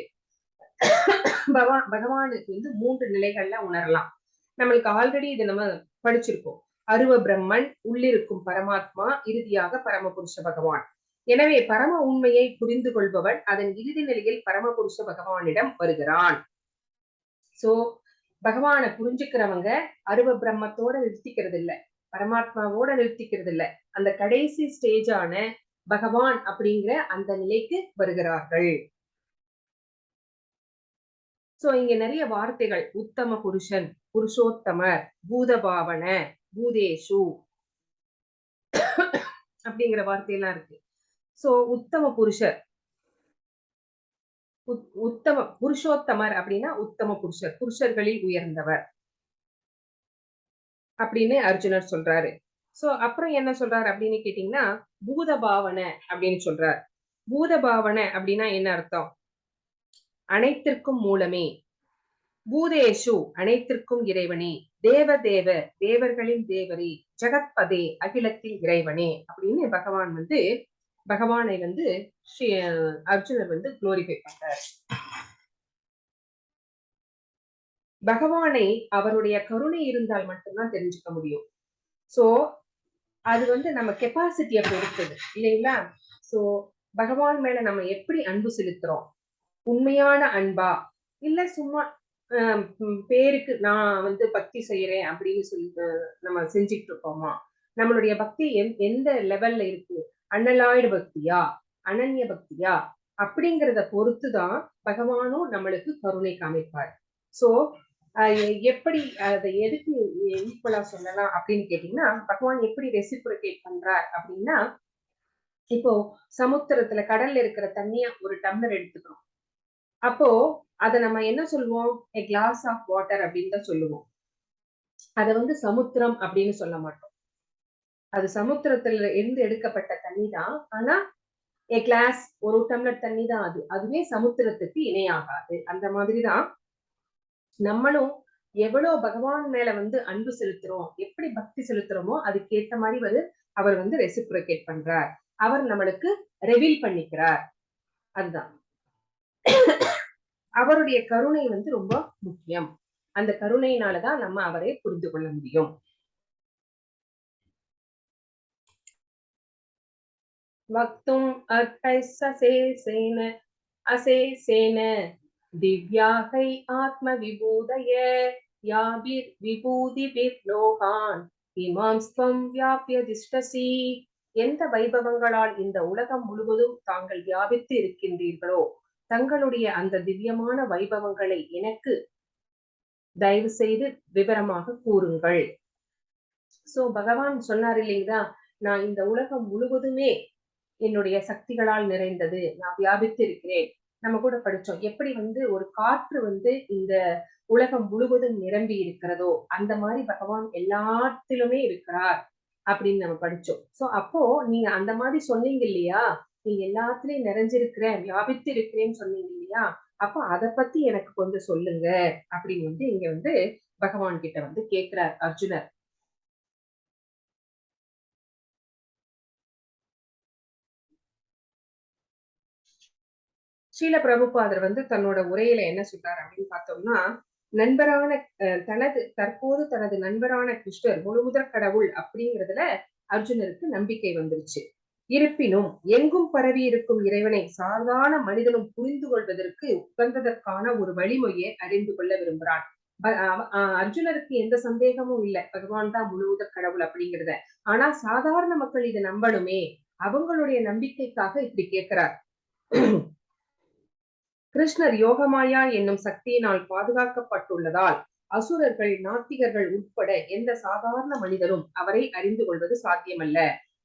பகவானுக்கு வந்து 3 நிலைகள்ல உணரலாம். நம்மளுக்கு ஆல்ரெடி இதை நம்ம படிச்சிருக்கோம். அருவ பிரம்மன், உள்ளிருக்கும் பரமாத்மா, இறுதியாக பரமபுருஷ பகவான். எனவே பரம உண்மையை புரிந்து கொள்பவன் அதன் இறுதி நிலையில் பரமபுருஷ பகவானிடம் வருகிறான். சோ பகவானை புரிஞ்சுக்கிறவங்க அருவ பிரம்மத்தோட நிறுத்திக்கிறது இல்ல, பரமாத்மாவோட நிறுத்திக்கிறது இல்ல, அந்த கடைசி ஸ்டேஜான பகவான் அப்படிங்கிற அந்த நிலைக்கு வருகிறார்கள். சோ இங்க நிறைய வார்த்தைகள், உத்தம புருஷன், புருஷோத்தமர், பூதபாவன, பூதேஷு அப்படிங்கிற வார்த்தையெல்லாம் இருக்கு. சோ உத்தம புருஷர், உத்தம புருஷோத்தமர் அப்படின்னா உத்தம புருஷர், புருஷர்களில் உயர்ந்தவர் அப்படின்னு அர்ஜுனர் சொல்றாரு. சோ அப்புறம் என்ன சொல்றாரு அப்படின்னு கேட்டீங்கன்னா, பூதபாவன அப்படின்னு சொல்றார். பூதபாவன அப்படின்னா என்ன அர்த்தம்? அனைத்திற்கும் மூலமே, பூதேஷு அனைத்திற்கும் இறைவனே, தேவ தேவ தேவர்களின் தேவரே, ஜெகத்பதே அகிலத்தின் இறைவனே அப்படின்னு பகவான் வந்து பகவானை வந்து ஸ்ரீ அர்ஜுனர் வந்து குளோரிஃபை பண்றார். பகவானை அவருடைய கருணை இருந்தால் மட்டும்தான் தெரிஞ்சுக்க முடியும். சோ அது வந்து நம்ம கெப்பாசிட்டியை பொறுத்தது இல்லைங்களா? சோ பகவான் மேல நம்ம எப்படி அன்பு செலுத்துறோம், உண்மையான அன்பா இல்ல சும்மா பேருக்கு நான் வந்து பக்தி செய்யறேன் அப்படின்னு சொல்லி நம்ம செஞ்சுட்டு இருக்கோமா? நம்மளுடைய பக்தி எந்த லெவல்ல இருக்கு, அன்னலாய்டு பக்தியா அனன்ய பக்தியா அப்படிங்கிறத பொறுத்துதான் பகவானும் நம்மளுக்கு கருணை காமிப்பார். சோ எப்படி அதை எதுக்கு ஈக்குவலா சொல்லலாம் அப்படின்னு கேட்டீங்கன்னா, பகவான் எப்படி ரெசிப்ரோகேட் பண்றார் அப்படின்னா, இப்போ சமுத்திரத்துல கடல்ல இருக்கிற தண்ணிய ஒரு டம்ளர் எடுத்துக்கிறோம், அப்போ அத நம்ம என்ன சொல்லுவோம்? எ கிளாஸ் ஆஃப் வாட்டர் அப்படின்னு தான் சொல்லுவோம். அத வந்து சமுத்திரம் அப்படின்னு சொல்ல மாட்டோம். அது சமுத்திரத்துல இருந்து எடுக்கப்பட்ட தண்ணி தான். ஆனா எ கிளாஸ், ஒரு டம்ளர் தண்ணி தான் அது. அதுவே சமுத்திரத்துக்கு இணையாகாது. அந்த மாதிரிதான் நம்மளும் எவ்வளவு பகவான் மேல வந்து அன்பு செலுத்துறோம், எப்படி பக்தி செலுத்துறோமோ அதுக்கேத்த மாதிரி வந்து அவர் வந்து ரெசிப்ரோகேட் பண்றார். அவர் நம்மளுக்கு ரெவீல் பண்ணிக்கிறார். அதுதான் அவருடைய கருணை வந்து ரொம்ப முக்கியம். அந்த கருணையினாலதான் நம்ம அவரை புரிந்து கொள்ள முடியும். வக்தும் அர்ஹசேன அசேசேன திவ்யாகை ஆத்ம விபூதய யாபிர் விபூதிபிர் லோகான் இமாம் ஸ்வம் வியாபிய திஷ்டசி. எந்த வைபவங்களால் இந்த உலகம் முழுவதும் தாங்கள் வியாபித்து இருக்கின்றீர்களோ தங்களுடைய அந்த திவ்யமான வைபவங்களை எனக்கு தயவு செய்து விவரமாக கூறுங்கள். சோ பகவான் சொன்னார் இல்லைங்களா, நான் இந்த உலகம் முழுவதுமே என்னுடைய சக்திகளால் நிறைந்தது, நான் வியாபித்து இருக்கிறேன். நம்ம கூட படிச்சோம், எப்படி வந்து ஒரு காற்று வந்து இந்த உலகம் முழுவதும் நிரம்பி இருக்கிறதோ அந்த மாதிரி பகவான் எல்லாத்திலுமே இருக்கிறார் அப்படின்னு நம்ம படிச்சோம். சோ அப்போ நீங்க அந்த மாதிரி சொன்னீங்க இல்லையா, நீங்க எல்லாத்துலயும் நிறைஞ்சிருக்கிறேன், வியாபித்து இருக்கிறேன்னு சொன்னீங்க இல்லையா, அப்போ அதை பத்தி எனக்கு கொஞ்சம் சொல்லுங்க அப்படின்னு வந்து இங்க வந்து பகவான் கிட்ட வந்து கேக்குறார் அர்ஜுனர். ஸ்ரீல பிரபுபாதர் வந்து தன்னோட உரையில என்ன சொல்றாரு அப்படின்னு பார்த்தோம்னா, நண்பரான தனது தற்போது தனது நண்பரான கிருஷ்ணர் முழுமுதற் கடவுள் அப்படிங்கிறதுல அர்ஜுனருக்கு நம்பிக்கை வந்துருச்சு. இருப்பினும் எங்கும் பரவி இருக்கும் இறைவனை சாதாரண மனிதனும் புரிந்து கொள்வதற்கு உகந்ததற்கான ஒரு வழிமுறையை அறிந்து கொள்ள விரும்புகிறான். அர்ஜுனருக்கு எந்த சந்தேகமும் இல்லை, பகவான் தான் முழுமுதற் கடவுள் அப்படிங்கிறத. ஆனா சாதாரண மக்கள் இதை நம்பணுமே, அவங்களுடைய நம்பிக்கைக்காக இப்படி கேட்கிறார். கிருஷ்ணர் யோகமாயா என்னும் சக்தியினால் பாதுகாக்கப்பட்டுள்ளதால் அசுரர்கள், நாத்திகர்கள் உட்பட எந்த சாதாரண மனிதரும் அவரை அறிந்து கொள்வது சாத்தியமல்ல.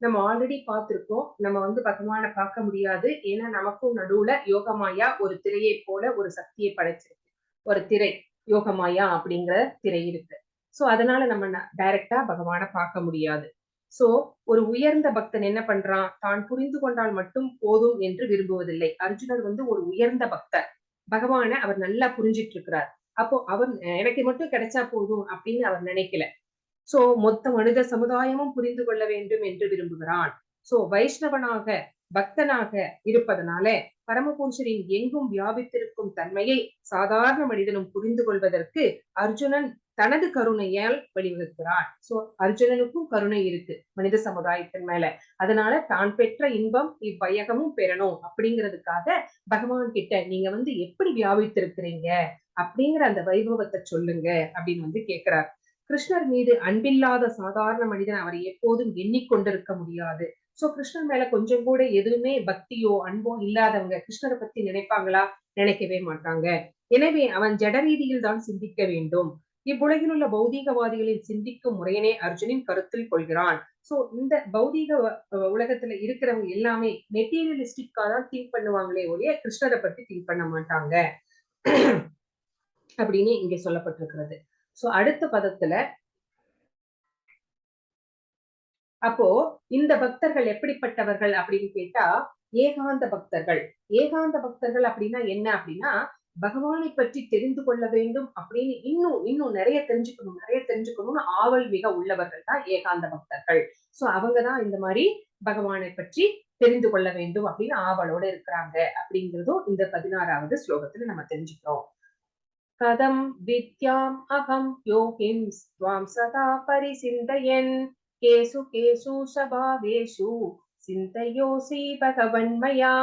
நம்ம ஆல்ரெடி பார்த்திருக்கோம், நம்ம வந்து பகவானை பார்க்க முடியாது. ஏன்னா நமக்கும் நடுவுல யோகமாயா ஒரு திரையை போல ஒரு சக்தியை படைச்சிருக்கு. ஒரு திரை, யோகமாயா அப்படிங்கிற திரை இருக்கு. சோ அதனால நம்ம டைரக்டா பகவானை பார்க்க முடியாது. சோ ஒரு உயர்ந்த பக்தன் என்ன பண்றான், தான் புரிந்து கொண்டால் மட்டும் போதும் என்று விரும்புவதில்லை. அர்ஜுனர் வந்து ஒரு உயர்ந்த பக்தர், பகவானை அவர் நல்லா புரிஞ்சிட்டு இருக்கிறார். அப்போ அவர் எனக்கு மட்டும் கிடைச்சா போதும் அப்படின்னு அவர் நினைக்கல. சோ மொத்த மனித சமுதாயமும் புரிந்து கொள்ள வேண்டும் என்று விரும்புகிறான். சோ வைஷ்ணவனாக பக்தனாக இருப்பதனால பரமபுருஷரின் எங்கும் வியாபித்திருக்கும் தன்மையை சாதாரண மனிதனும் புரிந்து கொள்வதற்கு அர்ஜுனன் தனது கருணையால் வழிவகுக்கிறான். சோ அர்ஜுனனுக்கும் கருணை இருக்கு மனித சமுதாயத்தின் மேல. அதனால தான் பெற்ற இன்பம் இவ்வையகமும் பெறணும் அப்படிங்கிறதுக்காக பகவான் கிட்ட நீங்க வந்து எப்படி வியாபித்திருக்கிறீங்க அப்படிங்கிற அந்த வைபவத்தை சொல்லுங்க அப்படின்னு வந்து கேட்கிறார். கிருஷ்ணர் மீது அன்பில்லாத சாதாரண மனிதன் அவரை எப்போதும் எண்ணிக்கொண்டிருக்க முடியாது. சோ கிருஷ்ணர் மேல கொஞ்சம் கூட எதுவுமே பக்தியோ அன்போ இல்லாதவங்க கிருஷ்ணரை பத்தி நினைப்பாங்களா? நினைக்கவே மாட்டாங்க. எனவே அவன் ஜட ரீதியில் தான் சிந்திக்க வேண்டும். இவ்வுலகில் உள்ள பௌதீகவாதிகளின் சிந்திக்கும் முறையினை அர்ஜுனின் கருத்தில் கொள்கிறான். சோ இந்த பௌதீக உலகத்துல இருக்கிறவங்க எல்லாமே மெட்டீரியலிஸ்டிக்கா தான் திங்க் பண்ணுவாங்களே ஒழிய கிருஷ்ணரை பத்தி திங்க் பண்ண மாட்டாங்க அப்படின்னு இங்க சொல்லப்பட்டிருக்கிறது. சோ அடுத்த பதத்துல அப்போ இந்த பக்தர்கள் எப்படிப்பட்டவர்கள் அப்படின்னு கேட்டா ஏகாந்த பக்தர்கள். ஏகாந்த பக்தர்கள் அப்படின்னா என்ன அப்படின்னா, பகவானை பற்றி தெரிந்து கொள்ள வேண்டும் அப்படின்னு இன்னும் இன்னும் நிறைய தெரிஞ்சுக்கணும் நிறைய தெரிஞ்சுக்கணும்னு ஆவல் மிக உள்ளவர்கள் தான் ஏகாந்த பக்தர்கள். சோ அவங்கதான் இந்த மாதிரி பகவானை பற்றி தெரிந்து கொள்ள வேண்டும் அப்படின்னு ஆவலோட இருக்கிறாங்க அப்படிங்கிறதும் இந்த 16வது ஸ்லோகத்துல நம்ம தெரிஞ்சுக்கிறோம். கதம் வித்யாம் அகம் யோகிம் ஸ்வாம் சதா பரிசிந்தயன் கேசு கேசு சபாவேஷு சிந்தையோசி பகவன்மயா.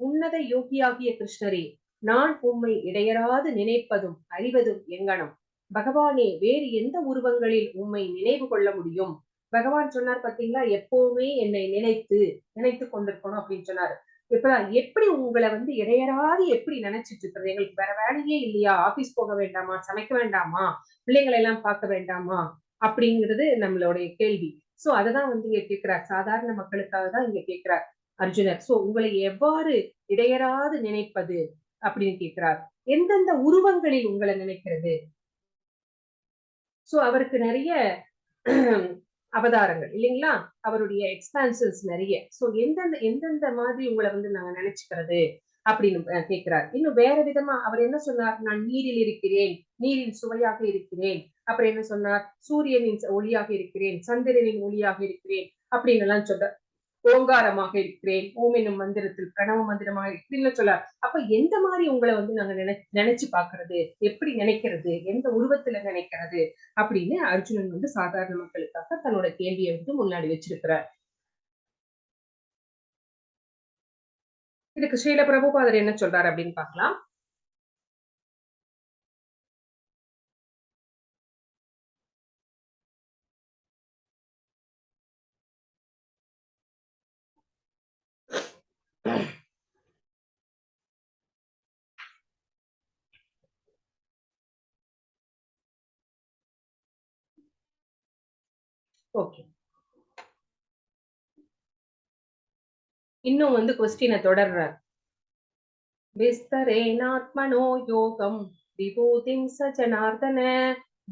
உன்னத யோகியாகிய கிருஷ்ணரே, நான் உம்மை இடையறாது நினைப்பதும் அறிவதும் எங்கனம்? பகவானே, வேறு எந்த உருவங்களில் உம்மை நினைவு கொள்ள முடியும்? பகவான் சொன்னார் பாத்தீங்களா, எப்பவுமே என்னை நினைத்து நினைத்து கொண்டிருக்கணும் அப்படின்னு சொன்னாரு. இப்பதான் எப்படி உங்களை வந்து இடையறாது எப்படி நினைச்சிட்டு இருக்கிறது? எங்களுக்கு வேற வேலையே இல்லையா? ஆபீஸ் போக வேண்டாமா? சமைக்க வேண்டாமா? பிள்ளைங்களை எல்லாம் பார்க்க வேண்டாமா? அப்படிங்கிறது நம்மளுடைய கேள்வி. சோ அததான் வந்து இங்க கேட்கிறார். சாதாரண மக்களுக்காக தான் இங்க கேட்கிறார் அர்ஜுனர். சோ உங்களை எவ்வாறு இடையறாது நினைப்பது, அப்படின்னு கேட்கிறார். எந்தெந்த உருவங்களில் உங்களை நினைக்கிறது? சோ அவருக்கு நிறைய அவதாரங்கள் இல்லைங்களா? அவருடைய எக்ஸ்பான்ஷன்ஸ் நிறைய. சோ எந்தெந்த எந்தெந்த மாதிரி உங்களை வந்து நாங்க நினைச்சுக்கிறது அப்படின்னு கேட்கிறார். இன்னும் வேற விதமா அவர் என்ன சொன்னார்? நான் நீரில் இருக்கிறேன், நீரின் சுவையாக இருக்கிறேன். அப்புறம் என்ன சொன்னார்? சூரியனின் ஒளியாக இருக்கிறேன், சந்திரனின் ஒளியாக இருக்கிறேன் அப்படின்னு எல்லாம் சொல்றார். ஓங்காரமாக இருக்கிறேன், ஓம் என்னும் மந்திரத்தில் பிரணவ மந்திரமாக இப்படின்னு சொல்றார். அப்ப எந்த மாதிரி உங்களை வந்து நாங்க நினைச்சு பாக்குறது, எப்படி நினைக்கிறது, எந்த உருவத்துல நினைக்கிறது அப்படின்னு அர்ஜுனன் வந்து சாதாரண மக்களுக்காக தன்னோட கேள்வியை வந்து முன்னாடி வச்சிருக்கிறார். இதுக்கு ஸ்ரீல பிரபுபாதர் என்ன சொல்றாரு அப்படின்னு பார்க்கலாம். ஓகே, இன்னும் வந்து கொஸ்டினை தொடர்றார். விஸ்தரேணாத்மனோ யோகம் விபூதிம் ச ஜனார்தன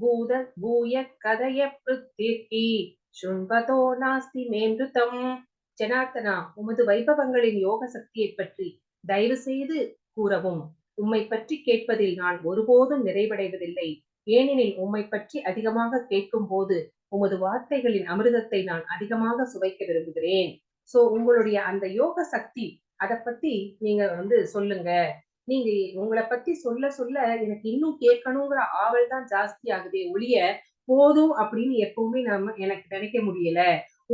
பூத பூய கதய பிருத்திர்கி சுண்பதோ நாஸ்தி மேம்ருதம். ஜனார்த்தனா, உமது வைபவங்களின் யோக சக்தியை பற்றி தயவு செய்து கூறவும். உம்மை பற்றி கேட்பதில் நான் ஒருபோதும் நிறைவடைவதில்லை. ஏனெனில் உம்மை பற்றி அதிகமாக கேட்கும் போது உமது வார்த்தைகளின் அமிர்தத்தை நான் அதிகமாக சுவைக்க விரும்புகிறேன். சோ உங்களுடைய அந்த யோக சக்தி அத பத்தி நீங்க வந்து சொல்லுங்க. நீங்க உங்களை பத்தி சொல்ல சொல்ல எனக்கு இன்னும் கேட்கணுங்கிற ஆவல் தான் ஜாஸ்தி ஆகுதே ஒழிய போதும் அப்படின்னு எப்பவுமே நாம எனக்கு நினைக்க முடியல.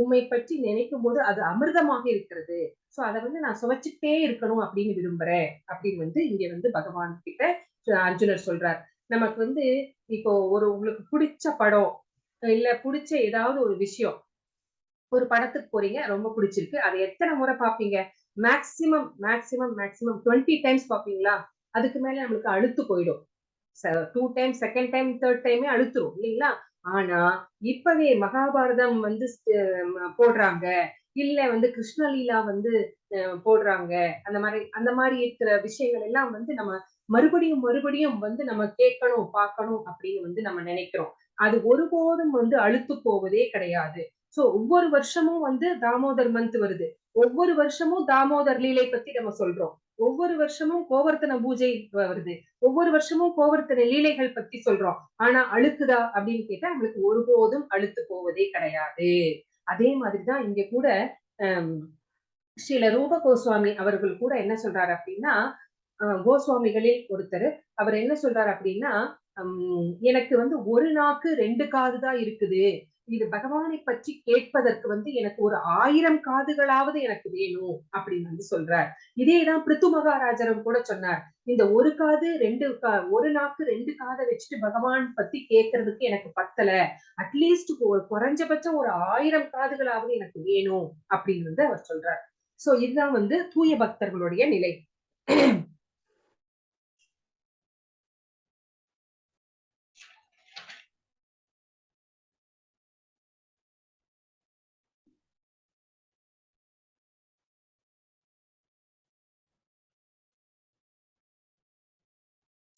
உம்மை பற்றி நினைக்கும் போது அது அமிர்தமாக இருக்கிறது. சோ அதை வந்து நான் சுவைச்சுட்டே இருக்கணும் அப்படின்னு விரும்புறேன் அப்படின்னு வந்து இங்க வந்து பகவான் கிட்ட அர்ஜுனர் சொல்றார். நமக்கு வந்து இப்போ ஒரு உங்களுக்கு பிடிச்ச படம் இல்ல பிடிச்ச ஏதாவது ஒரு விஷயம், ஒரு படத்துக்கு போறீங்க, ரொம்ப பிடிச்சிருக்கு, அதை எத்தனை முறை பாப்பீங்க? மேக்சிமம் மேக்சிமம் மேக்சிமம் 20 டைம்ஸ் பாப்பீங்களா? அதுக்கு மேல நம்மளுக்கு அழுத்து போயிடும். 2 டைம், செகண்ட் டைம், தேர்ட் டைமே அழுத்துரும் இல்லைங்களா? ஆனா இப்பவே மகாபாரதம் வந்து போடுறாங்க, இல்ல வந்து கிருஷ்ணலீலா வந்து போடுறாங்க, அந்த மாதிரி இருக்கிற விஷயங்கள் எல்லாம் வந்து நம்ம மறுபடியும் மறுபடியும் வந்து நம்ம கேட்கணும் பார்க்கணும் அப்படின்னு வந்து நம்ம நினைக்கிறோம். அது ஒருபோதும் வந்து அழுத்து போவதே கிடையாது. சோ ஒவ்வொரு வருஷமும் வந்து தாமோதர் மந்த் வருது, ஒவ்வொரு வருஷமும் தாமோதர் லீலை பத்தி நம்ம சொல்றோம், ஒவ்வொரு வருஷமும் கோவர்த்தன பூஜை வருது, ஒவ்வொரு வருஷமும் கோவர்த்தன லீலைகள் பத்தி சொல்றோம். ஆனா அழுக்குதா அப்படின்னு கேட்டா நம்மளுக்கு ஒருபோதும் அழுத்து போவதே கிடையாது. அதே மாதிரிதான் இங்க கூட ஸ்ரீல ரூப கோஸ்வாமி அவர்கள் கூட என்ன சொல்றாரு அப்படின்னா, கோஸ்வாமிகளில் ஒருத்தர் அவர் என்ன சொல்றாரு அப்படின்னா, எனக்கு வந்து ஒரு நாக்கு 2 காது தான் இருக்குது, இது பகவானை பற்றி கேட்பதற்கு வந்து எனக்கு ஒரு 1000 காதுகளாவது எனக்கு வேணும் அப்படின்னு வந்து சொல்றார். இதேதான் பிருத்து மகாராஜரும் கூட சொன்னார். இந்த ஒரு காது ரெண்டு ஒரு நாக்கு 2 காதை வச்சுட்டு பகவான் பத்தி கேட்கறதுக்கு எனக்கு பத்தல, அட்லீஸ்ட் குறைஞ்சபட்சம் ஒரு 1000 காதுகளாவது எனக்கு வேணும் அப்படின்னு வந்து அவர் சொல்றார். சோ இதுதான் வந்து தூய பக்தர்களுடைய நிலை.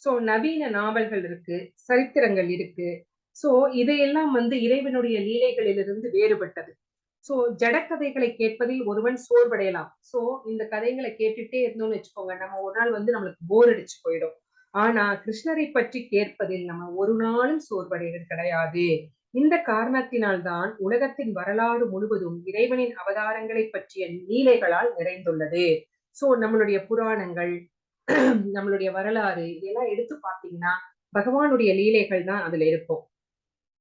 சோ நவீன நாவல்கள் இருக்கு, சரித்திரங்கள் இருக்கு. சோ இதையெல்லாம் வந்து இறைவனுடைய லீலைகளிலிருந்து வேறுபட்டது. சோ ஜடக்கதைகளை கேட்பதில் ஒருவன் சோர்வடையலாம். சோ இந்த கதைகளை கேட்டுட்டே இருந்தோம்னு வச்சுக்கோங்க, நம்ம ஒரு நாள் வந்து நம்மளுக்கு போர் அடிச்சு போயிடும். ஆனா கிருஷ்ணரை பற்றி கேட்பதில் நம்ம ஒரு நாளும் சோர்வடைவது கிடையாது. இந்த காரணத்தினால்தான் உலகத்தின் வரலாறு முழுவதும் இறைவனின் அவதாரங்களை பற்றிய லீலைகளால் நிறைந்துள்ளது. சோ நம்மளுடைய புராணங்கள், நம்மளுடைய வரலாறு இதெல்லாம் எடுத்து பார்த்தீங்கன்னா பகவானுடைய லீலைகள் தான் அதுல இருக்கும்.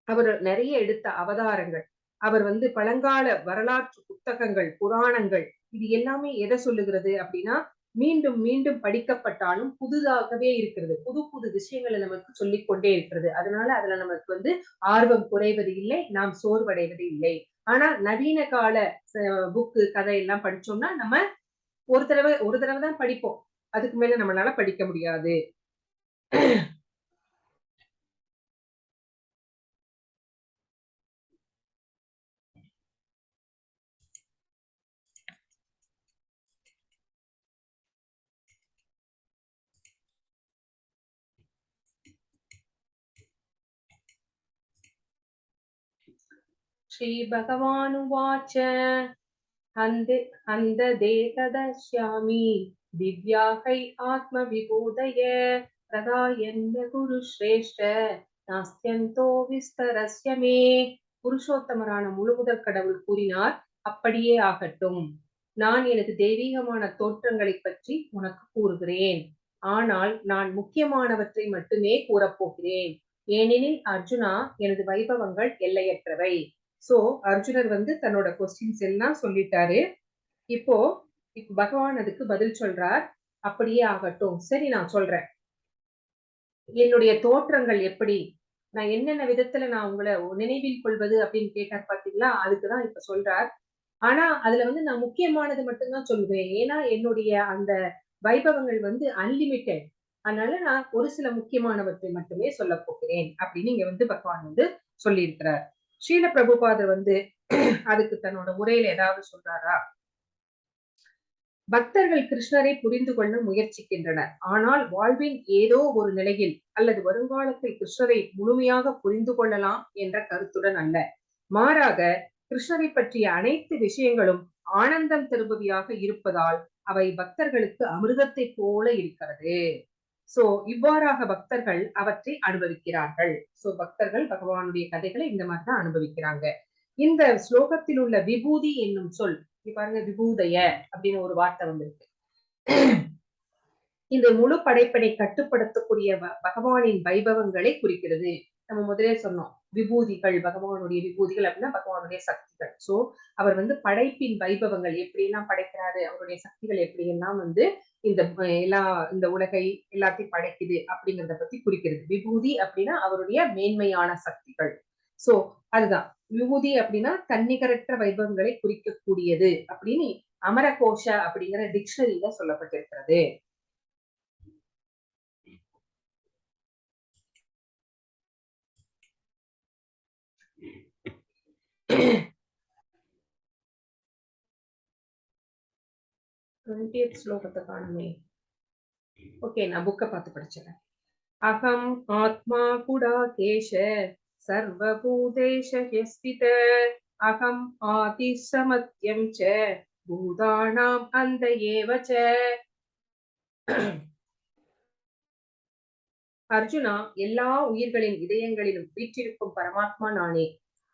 அவர் நிறைய எடுத்த அவதாரங்கள், அவர் வந்து பழங்கால வரலாற்று புத்தகங்கள், புராணங்கள், இது எல்லாமே எதை சொல்லுகிறது அப்படின்னா, மீண்டும் மீண்டும் படிக்கப்பட்டாலும் புதுதாகவே இருக்கிறது. புது புது விஷயங்களை நமக்கு சொல்லிக்கொண்டே இருக்கிறது. அதனால அதுல நமக்கு வந்து ஆர்வம் குறைவது இல்லை, நாம் சோர்வடைவது இல்லை. ஆனா நவீன கால புக்கு கதையெல்லாம் படிச்சோம்னா நம்ம ஒரு தடவை தான் படிப்போம், அதுக்கு மேல நம்மளால படிக்க முடியாது. ஸ்ரீ பகவானுவாச்ச ஹந்ததே ததஸ்யாமி திவ்யாஹை ஆத்ம விபூதய பிரதாயன்ன குரு ஸ்ரேஷ்ட நாஸ்தியந்தோ விஸ்தரஸ்ய மே. புருஷோத்தமரான முழுமுதற் கடவுள் கூறினார், அப்படியே ஆகட்டும். நான் எனது தெய்வீகமான தோற்றங்களைப் பற்றி உனக்கு கூறுகிறேன். ஆனால் நான் முக்கியமானவற்றை மட்டுமே கூறப்போகிறேன். ஏனெனில் அர்ஜுனா, எனது வைபவங்கள் எல்லையற்றவை. சோ அர்ஜுனர் வந்து தன்னோட கொஸ்டின்ஸ் எல்லாம் சொல்லிட்டாரு. இப்போ இப்ப பகவான் அதுக்கு பதில் சொல்றார். அப்படியே ஆகட்டும், சரி நான் சொல்றேன். என்னுடைய தோற்றங்கள் எப்படி, நான் என்னென்ன விதத்துல நான் உங்களை நினைவில் கொள்வது அப்படின்னு கேட்டார் பாத்தீங்களா, அதுக்குதான் இப்ப சொல்றார். ஆனா அதுல வந்து நான் முக்கியமானது மட்டும்தான் சொல்லுவேன். ஏன்னா என்னுடைய அந்த வைபவங்கள் வந்து அன்லிமிட்டெட். அதனால நான் ஒரு சில முக்கியமானவற்றை மட்டுமே சொல்ல போகிறேன் அப்படின்னு இங்க வந்து பகவான் வந்து சொல்லியிருக்கிறார். ஸ்ரீல பிரபுபாதர் வந்து அதுக்கு தன்னோட உரையில ஏதாவது சொல்றாரா? பக்தர்கள் கிருஷ்ணரை புரிந்து கொள்ள முயற்சிக்கின்றனர். ஆனால் வாழ்வின் ஏதோ ஒரு நிலையில் அல்லது வருங்காலத்தில் கிருஷ்ணரை முழுமையாக புரிந்து கொள்ளலாம் என்ற கருத்துடன் அல்ல. மாறாக கிருஷ்ணரை பற்றிய அனைத்து விஷயங்களும் ஆனந்தம் தருபவையாக இருப்பதால் அவை பக்தர்களுக்கு அமிர்தத்தை போல இருக்கிறது. சோ இவ்வாறாக பக்தர்கள் அவற்றை அனுபவிக்கிறார்கள். சோ பக்தர்கள் பகவானுடைய கதைகளை இந்த மாதிரிதான் அனுபவிக்கிறாங்க. இந்த ஸ்லோகத்தில் உள்ள விபூதி என்னும் சொல், பாருங்க, விபூதய அப்படின்னு ஒரு வார்த்தை வந்திருக்கு. இந்த முழு படைப்பனை கட்டுப்படுத்தக்கூடிய பகவானின் வைபவங்களை குறிக்கிறது. நம்ம முதலே சொன்னோம், விபூதிகள், பகவானுடைய விபூதிகள் அப்படின்னா பகவானுடைய சக்திகள். சோ அவர் வந்து படைப்பின் வைபவங்கள் எப்படியெல்லாம் படைக்கிறாரு, அவருடைய சக்திகள் எப்படியெல்லாம் வந்து இந்த எல்லா இந்த உலகை எல்லாத்தையும் படைக்குது அப்படிங்கிறத பத்தி குறிக்கிறது. விபூதி அப்படின்னா அவருடைய மேன்மையான சக்திகள். சோ அதுதான் விபூதி அப்படின்னா தன்னிகரற்ற வைபவங்களை குறிக்கக்கூடியது அப்படின்னு அமரகோஷ அப்படிங்கிற டிக்ஷனரியில சொல்லப்பட்டிருக்கிறது. ஸ்லோகத்தை காணுமே. ஓகே, நான் புக்கை பார்த்து படிச்சிடறேன். அகம் ஆத்மா குடாகேஷ சர்வபூதேஷ ஹ்யஸ்தித அகம் ஆதி சமத்யம் ச பூதானாம் அந்த ஏவ ச. அர்ஜுனா, எல்லா உயிர்களின் இதயங்களிலும் வீற்றிருக்கும் பரமாத்மா நானே.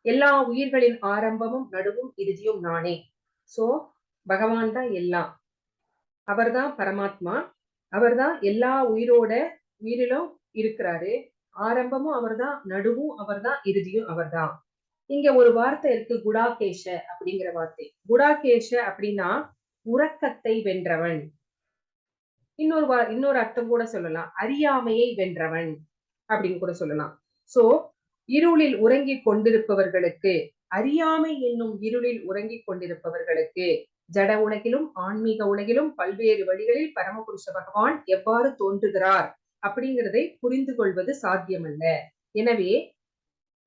எல்லா உயிர்களின் ஆரம்பமும் நடுவும் இறுதியும் நானே. சோ பகவான் தான் எல்லாம், அவர்தான் பரமாத்மா, அவர்தான் எல்லா உயிரோட உயிரிலும் இருக்கிறாரு. ஆரம்பமும் அவர்தான், நடுவும் அவர்தான், இறுதியும் அவர்தான். இங்க ஒரு வார்த்தை இருக்கு, குடாகேஷ அப்படிங்கிற வார்த்தை. குடாகேஷ அப்படின்னா உறக்கத்தை வென்றவன். இன்னொரு அர்த்தம் கூட சொல்லலாம், அறியாமையை வென்றவன் அப்படின்னு கூட சொல்லலாம். சோ இருளில் உறங்கிக் கொண்டிருப்பவர்களுக்கு, அறியாமை என்னும் இருளில் உறங்கிக் கொண்டிருப்பவர்களுக்கு ஜட உலகிலும் ஆன்மீக உலகிலும் பல்வேறு வழிகளில் பரமபுருஷ பகவான் எவ்வாறு தோன்றுகிறார் அப்படிங்கிறதை புரிந்து கொள்வது சாத்தியமல்ல. எனவே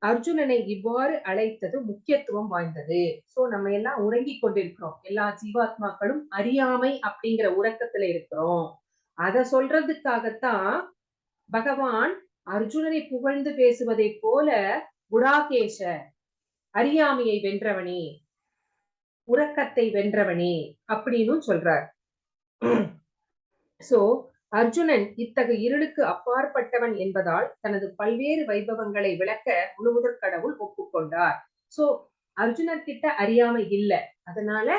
அர்ஜுனனை இவ்வாறு அழைத்தது முக்கியத்துவம் வாய்ந்தது. சோ நம்ம எல்லாம் உறங்கிக் கொண்டிருக்கிறோம், எல்லா ஜீவாத்மாக்களும் அறியாமை அப்படிங்கிற உறக்கத்துல இருக்கிறோம். அத சொல்றதுக்காகத்தான் பகவான் அர்ஜுனனை புகழ்ந்து பேசுவதை போல குடாகேஷ, அறியாமையை வென்றவனே, உறக்கத்தை வென்றவனே அப்படின்னு சொல்றார். சோ அர்ஜுனன் இத்தகைய இருளுக்கு அப்பாற்பட்டவன் என்பதால் தனது பல்வேறு வைபவங்களை விளக்க முழுமுதற் கடவுள் ஒப்புக்கொண்டார். சோ அர்ஜுனர் கிட்ட அறியாமை இல்லை, அதனால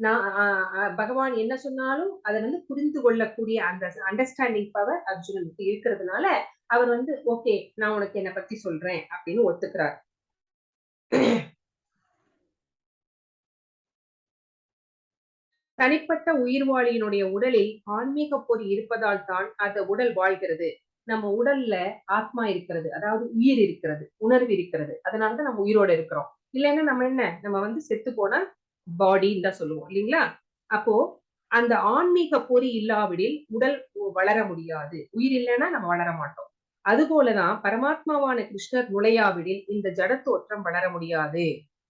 நான் பகவான் என்ன சொன்னாலும் அதை வந்து புரிந்து கொள்ளக்கூடிய அந்த அண்டர்ஸ்டாண்டிங் பவர் அர்ஜுனனுக்கு இருக்கிறதுனால அவர் வந்து ஓகே நான் உனக்கு என்னை பத்தி சொல்றேன் அப்படின்னு ஒத்துக்கிறார். தனிப்பட்ட உயிர்வாளியினுடைய உடலில் ஆன்மீக பொறி இருப்பதால் தான் அந்த உடல் வாழ்கிறது. நம்ம உடல்ல ஆத்மா இருக்கிறது, அதாவது உயிர் இருக்கிறது, உணர்வு இருக்கிறது, அதனாலதான் நம்ம உயிரோட இருக்கிறோம். இல்லைன்னா நம்ம என்ன, நம்ம வந்து செத்து போன பாடின்னு தான் சொல்லுவோம் இல்லைங்களா? அப்போ அந்த ஆன்மீக பொறி இல்லாவிடில் உடல் வளர முடியாது. உயிர் இல்லைன்னா நம்ம வளர மாட்டோம். அதுபோலதான் பரமாத்மாவான கிருஷ்ணர் நுழையாவிடில் இந்த ஜடத்தோற்றம் வளர முடியாது.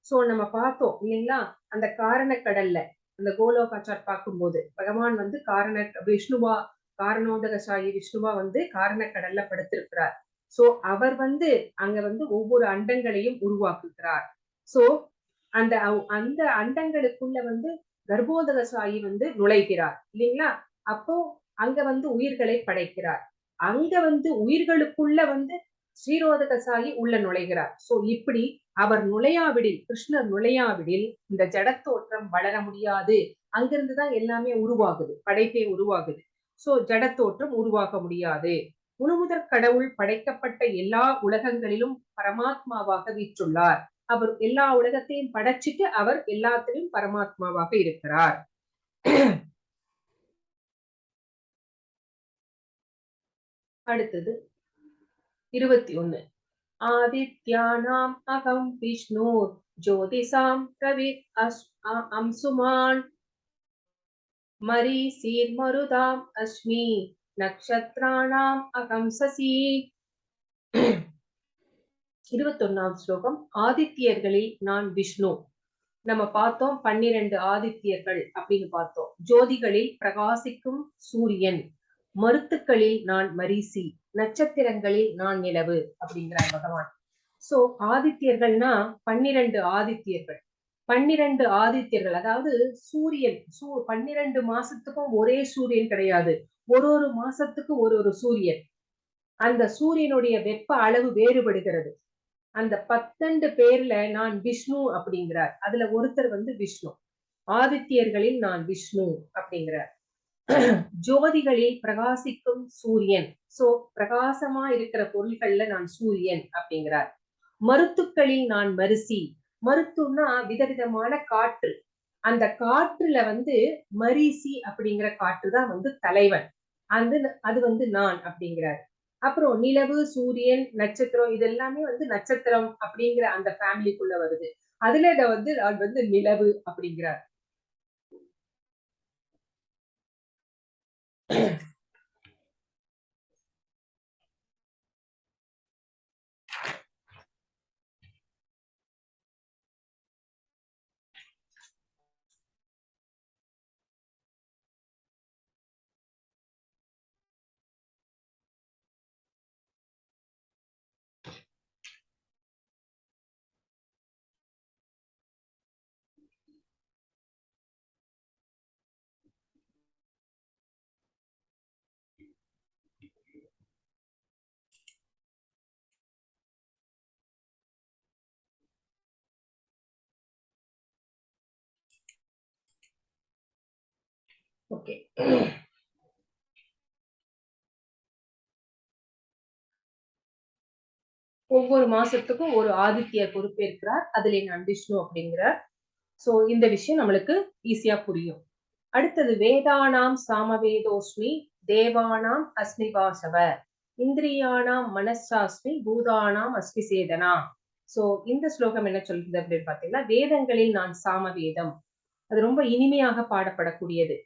சோ நம்ம பார்த்தோம் இல்லைங்களா, அந்த காரணக்கடல்ல அந்த கோலோகாச்சார் பார்க்கும்போது பகவான் வந்து காரண விஷ்ணுவா, காரணோதகசாயி விஷ்ணுவா வந்து காரணக்கடல்ல படுத்திருக்கிறார். சோ அவர் வந்து அங்க வந்து ஒவ்வொரு அண்டங்களையும் உருவாக்குகிறார். சோ அந்த அந்த அண்டங்களுக்குள்ள வந்து கர்ப்போதகசாயி வந்து நுழைகிறார் இல்லைங்களா? அப்போ அங்க வந்து உயிர்களை படைக்கிறார். அங்க வந்து உயிர்களுக்குள்ள வந்து ஸ்ரீரோதகசாயி உள்ள நுழைகிறார். சோ இப்படி அவர் நுழையாவிடில், கிருஷ்ணர் நுழையாவிடில் இந்த ஜடத்தோற்றம் வளர முடியாது. அங்கிருந்துதான் எல்லாமே உருவாகுது, படைப்பே உருவாகுது. சோ ஜடத்தோற்றம் உருவாக முடியாது. முழுமுதற் கடவுள் படைக்கப்பட்ட எல்லா உலகங்களிலும் பரமாத்மாவாக வீற்றுள்ளார். அவர் எல்லா உலகத்தையும் படைச்சிட்டு அவர் எல்லாத்திலும் பரமாத்மாவாக இருக்கிறார். அடுத்தது 21. ஆதித்யானாம் அகம் விஷ்ணு ஜோதிசாம் ரவி அம்சுமான் மரீசீர் மருதாம் அஸ்மி நக்ஷத்ராணாம் அகம் சசி. 21வது ஸ்லோகம். ஆதித்யர்களில் நான் விஷ்ணு. நம்ம பார்த்தோம் 12 ஆதித்யர்கள் அப்படின்னு பார்த்தோம். ஜோதிகளில் பிரகாசிக்கும் சூரியன், மருத்துக்களில் நான் மரீசி, நட்சத்திரங்களில் நான் நிலவு அப்படிங்கிறார் பகவான். சோ ஆதித்யர்கள்னா 12 ஆதித்யர்கள், 12 ஆதித்யர்கள் அதாவது சூரியன். 12 மாசத்துக்கும் ஒரே சூரியன் கிடையாது, ஒரு ஒரு மாசத்துக்கு ஒரு ஒரு சூரியன். அந்த சூரியனுடைய வெப்ப அளவு வேறுபடுகிறது. அந்த 12 பேர்ல நான் விஷ்ணு அப்படிங்கிறார். அதுல ஒருத்தர் வந்து விஷ்ணு. ஆதித்யர்களில் நான் விஷ்ணு அப்படிங்கிறார். ஜோதிகளில் பிரகாசிக்கும் சூரியன். சோ பிரகாசமா இருக்கிற பொருள்கள்ல நான் சூரியன் அப்படிங்கிறார். மருத்துக்களில் நான் மரிசி. மருத்துன்னா விதவிதமான காற்று. அந்த காற்றுல வந்து மரிசி அப்படிங்கிற காற்று தான் வந்து தலைவன். அது வந்து நான் அப்படிங்கிறார். அப்புறம் நிலவு, சூரியன், நட்சத்திரம் இதெல்லாமே வந்து நட்சத்திரம் அப்படிங்கிற அந்த ஃபேமிலிக்குள்ள வருது. அதுல இத வந்து நான் வந்து நிலவு அப்படிங்கிறார். ஓகே, ஒவ்வொரு மாசத்துக்கும் ஒரு ஆதித்யர் பொறுப்பேற்கிறார். அதுல நான் விஷ்ணு அப்படிங்கிறார். சோ இந்த விஷயம் நம்மளுக்கு ஈஸியா புரியும். அடுத்தது வேதானாம் சாமவேதோஸ்மி தேவானாம் அஸ்மி வாசவ இந்திரியானாம் மனசாஸ்மி பூதானாம் அஸ்மி சேதனா. சோ இந்த ஸ்லோகம் என்ன சொல்றது அப்படின்னு பாத்தீங்கன்னா, வேதங்களில் நான் சாமவேதம். அது ரொம்ப இனிமையாக பாடப்படக்கூடியது.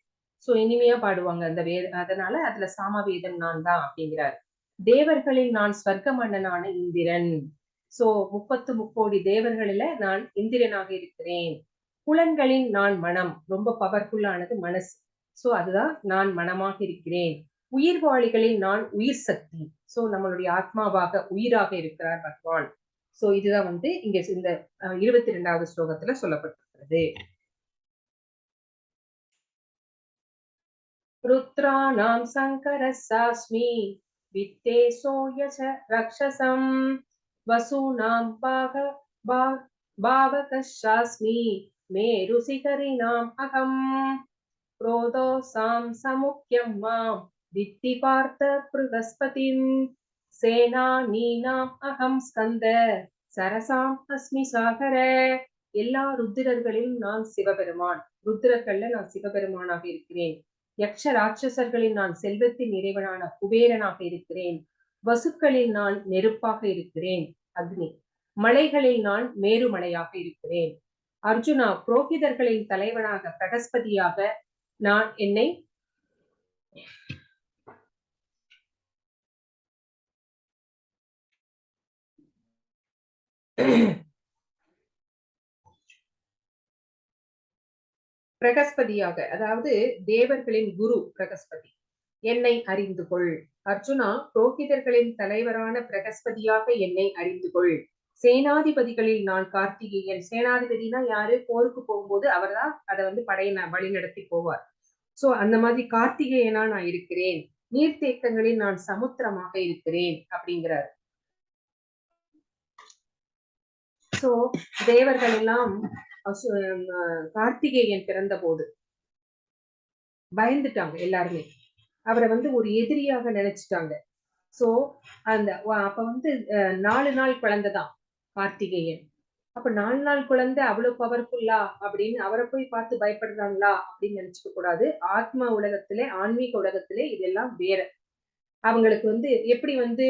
சோ இனிமையா பாடுவாங்க அந்த வேத, அதனால அதுல சாமவேதம் நான் தான் அப்படிங்கிறார். தேவர்களில் நான் ஸ்வர்க்க மன்னனான இந்திரன். சோ 33 கோடி தேவர்களில நான் இந்திரனாக இருக்கிறேன். புலன்களில் நான் மனம், ரொம்ப பவர்ஃபுல்லானது மனசு. சோ அதுதான் நான் மனமாக இருக்கிறேன். உயிர்வாளிகளில் நான் உயிர் சக்தி. சோ நம்மளுடைய ஆத்மாவாக உயிராக இருக்கிறார் பகவான். சோ இதுதான் வந்து இங்க இந்த 22வது ஸ்லோகத்துல சொல்லப்பட்டிருக்கிறது. ருத்ராணாம் சங்கரசாஸ்மி வித்தேசோ யச ரக்ஷசம் வசூனாம் பாவகசாஸ்மி மேருசிகரிணாம் அகம் குரோதோசாம் சமுக்கியம் மாம் வித்தி பார்த்த ப்ருகஸ்பதிம் சேனானீனாம் அகம் ஸ்கந்த சரசாம் அஸ்மி சாகர. எல்லா ருத்திரர்களிலும் நான் சிவபெருமான். ருத்திரர்கள்ல நான் சிவபெருமானாக இருக்கிறேன். யக்ஷ ராட்சசர்களில் நான் செல்வத்தின் இறைவனான குபேரனாக இருக்கிறேன். வசுக்களில் நான் நெருப்பாக இருக்கிறேன், அக்னி. மலைகளில் நான் மேருமலையாக இருக்கிறேன். அர்ஜுனா, புரோகிதர்களின் தலைவனாக பிரகஸ்பதியாக நான் என்னை பிரகஸ்பதியாக, அதாவது தேவர்களின் குரு பிரகஸ்பதி, என்னை அறிந்து கொள். அர்ஜுனா, புரோகிதர்களின் தலைவரான பிரகஸ்பதியாக என்னை அறிந்து கொள். சேனாதிபதிகளில் நான் கார்த்திகேயன். சேனாதிபதினா யாரு? போருக்கு போகும்போது அவர்தான் அதை வந்து படையை வழி நடத்தி போவார். சோ அந்த மாதிரி கார்த்திகேயனா நான் இருக்கிறேன். நீர்த்தேக்கங்களில் நான் சமுத்திரமாக இருக்கிறேன் அப்படிங்கிறார். சோ தேவர்கள் எல்லாம் கார்த்திகேயன் பிறந்த போது பயந்துட்டாங்க எல்லாருமே. அவரை வந்து ஒரு எதிரியாக நினைச்சிட்டாங்க. சோ அந்த அப்ப வந்து 4 நாள் குழந்தைதான் கார்த்திகேயன். அப்ப 4 நாள் குழந்தை அவ்வளவு பவர்ஃபுல்லா அப்படின்னு அவரை போய் பார்த்து பயப்படுறாங்களா அப்படின்னு நினைச்சுக்க கூடாது. ஆத்மா உலகத்திலே, ஆன்மீக உலகத்திலே இதெல்லாம் வேற. அவங்களுக்கு வந்து எப்படி வந்து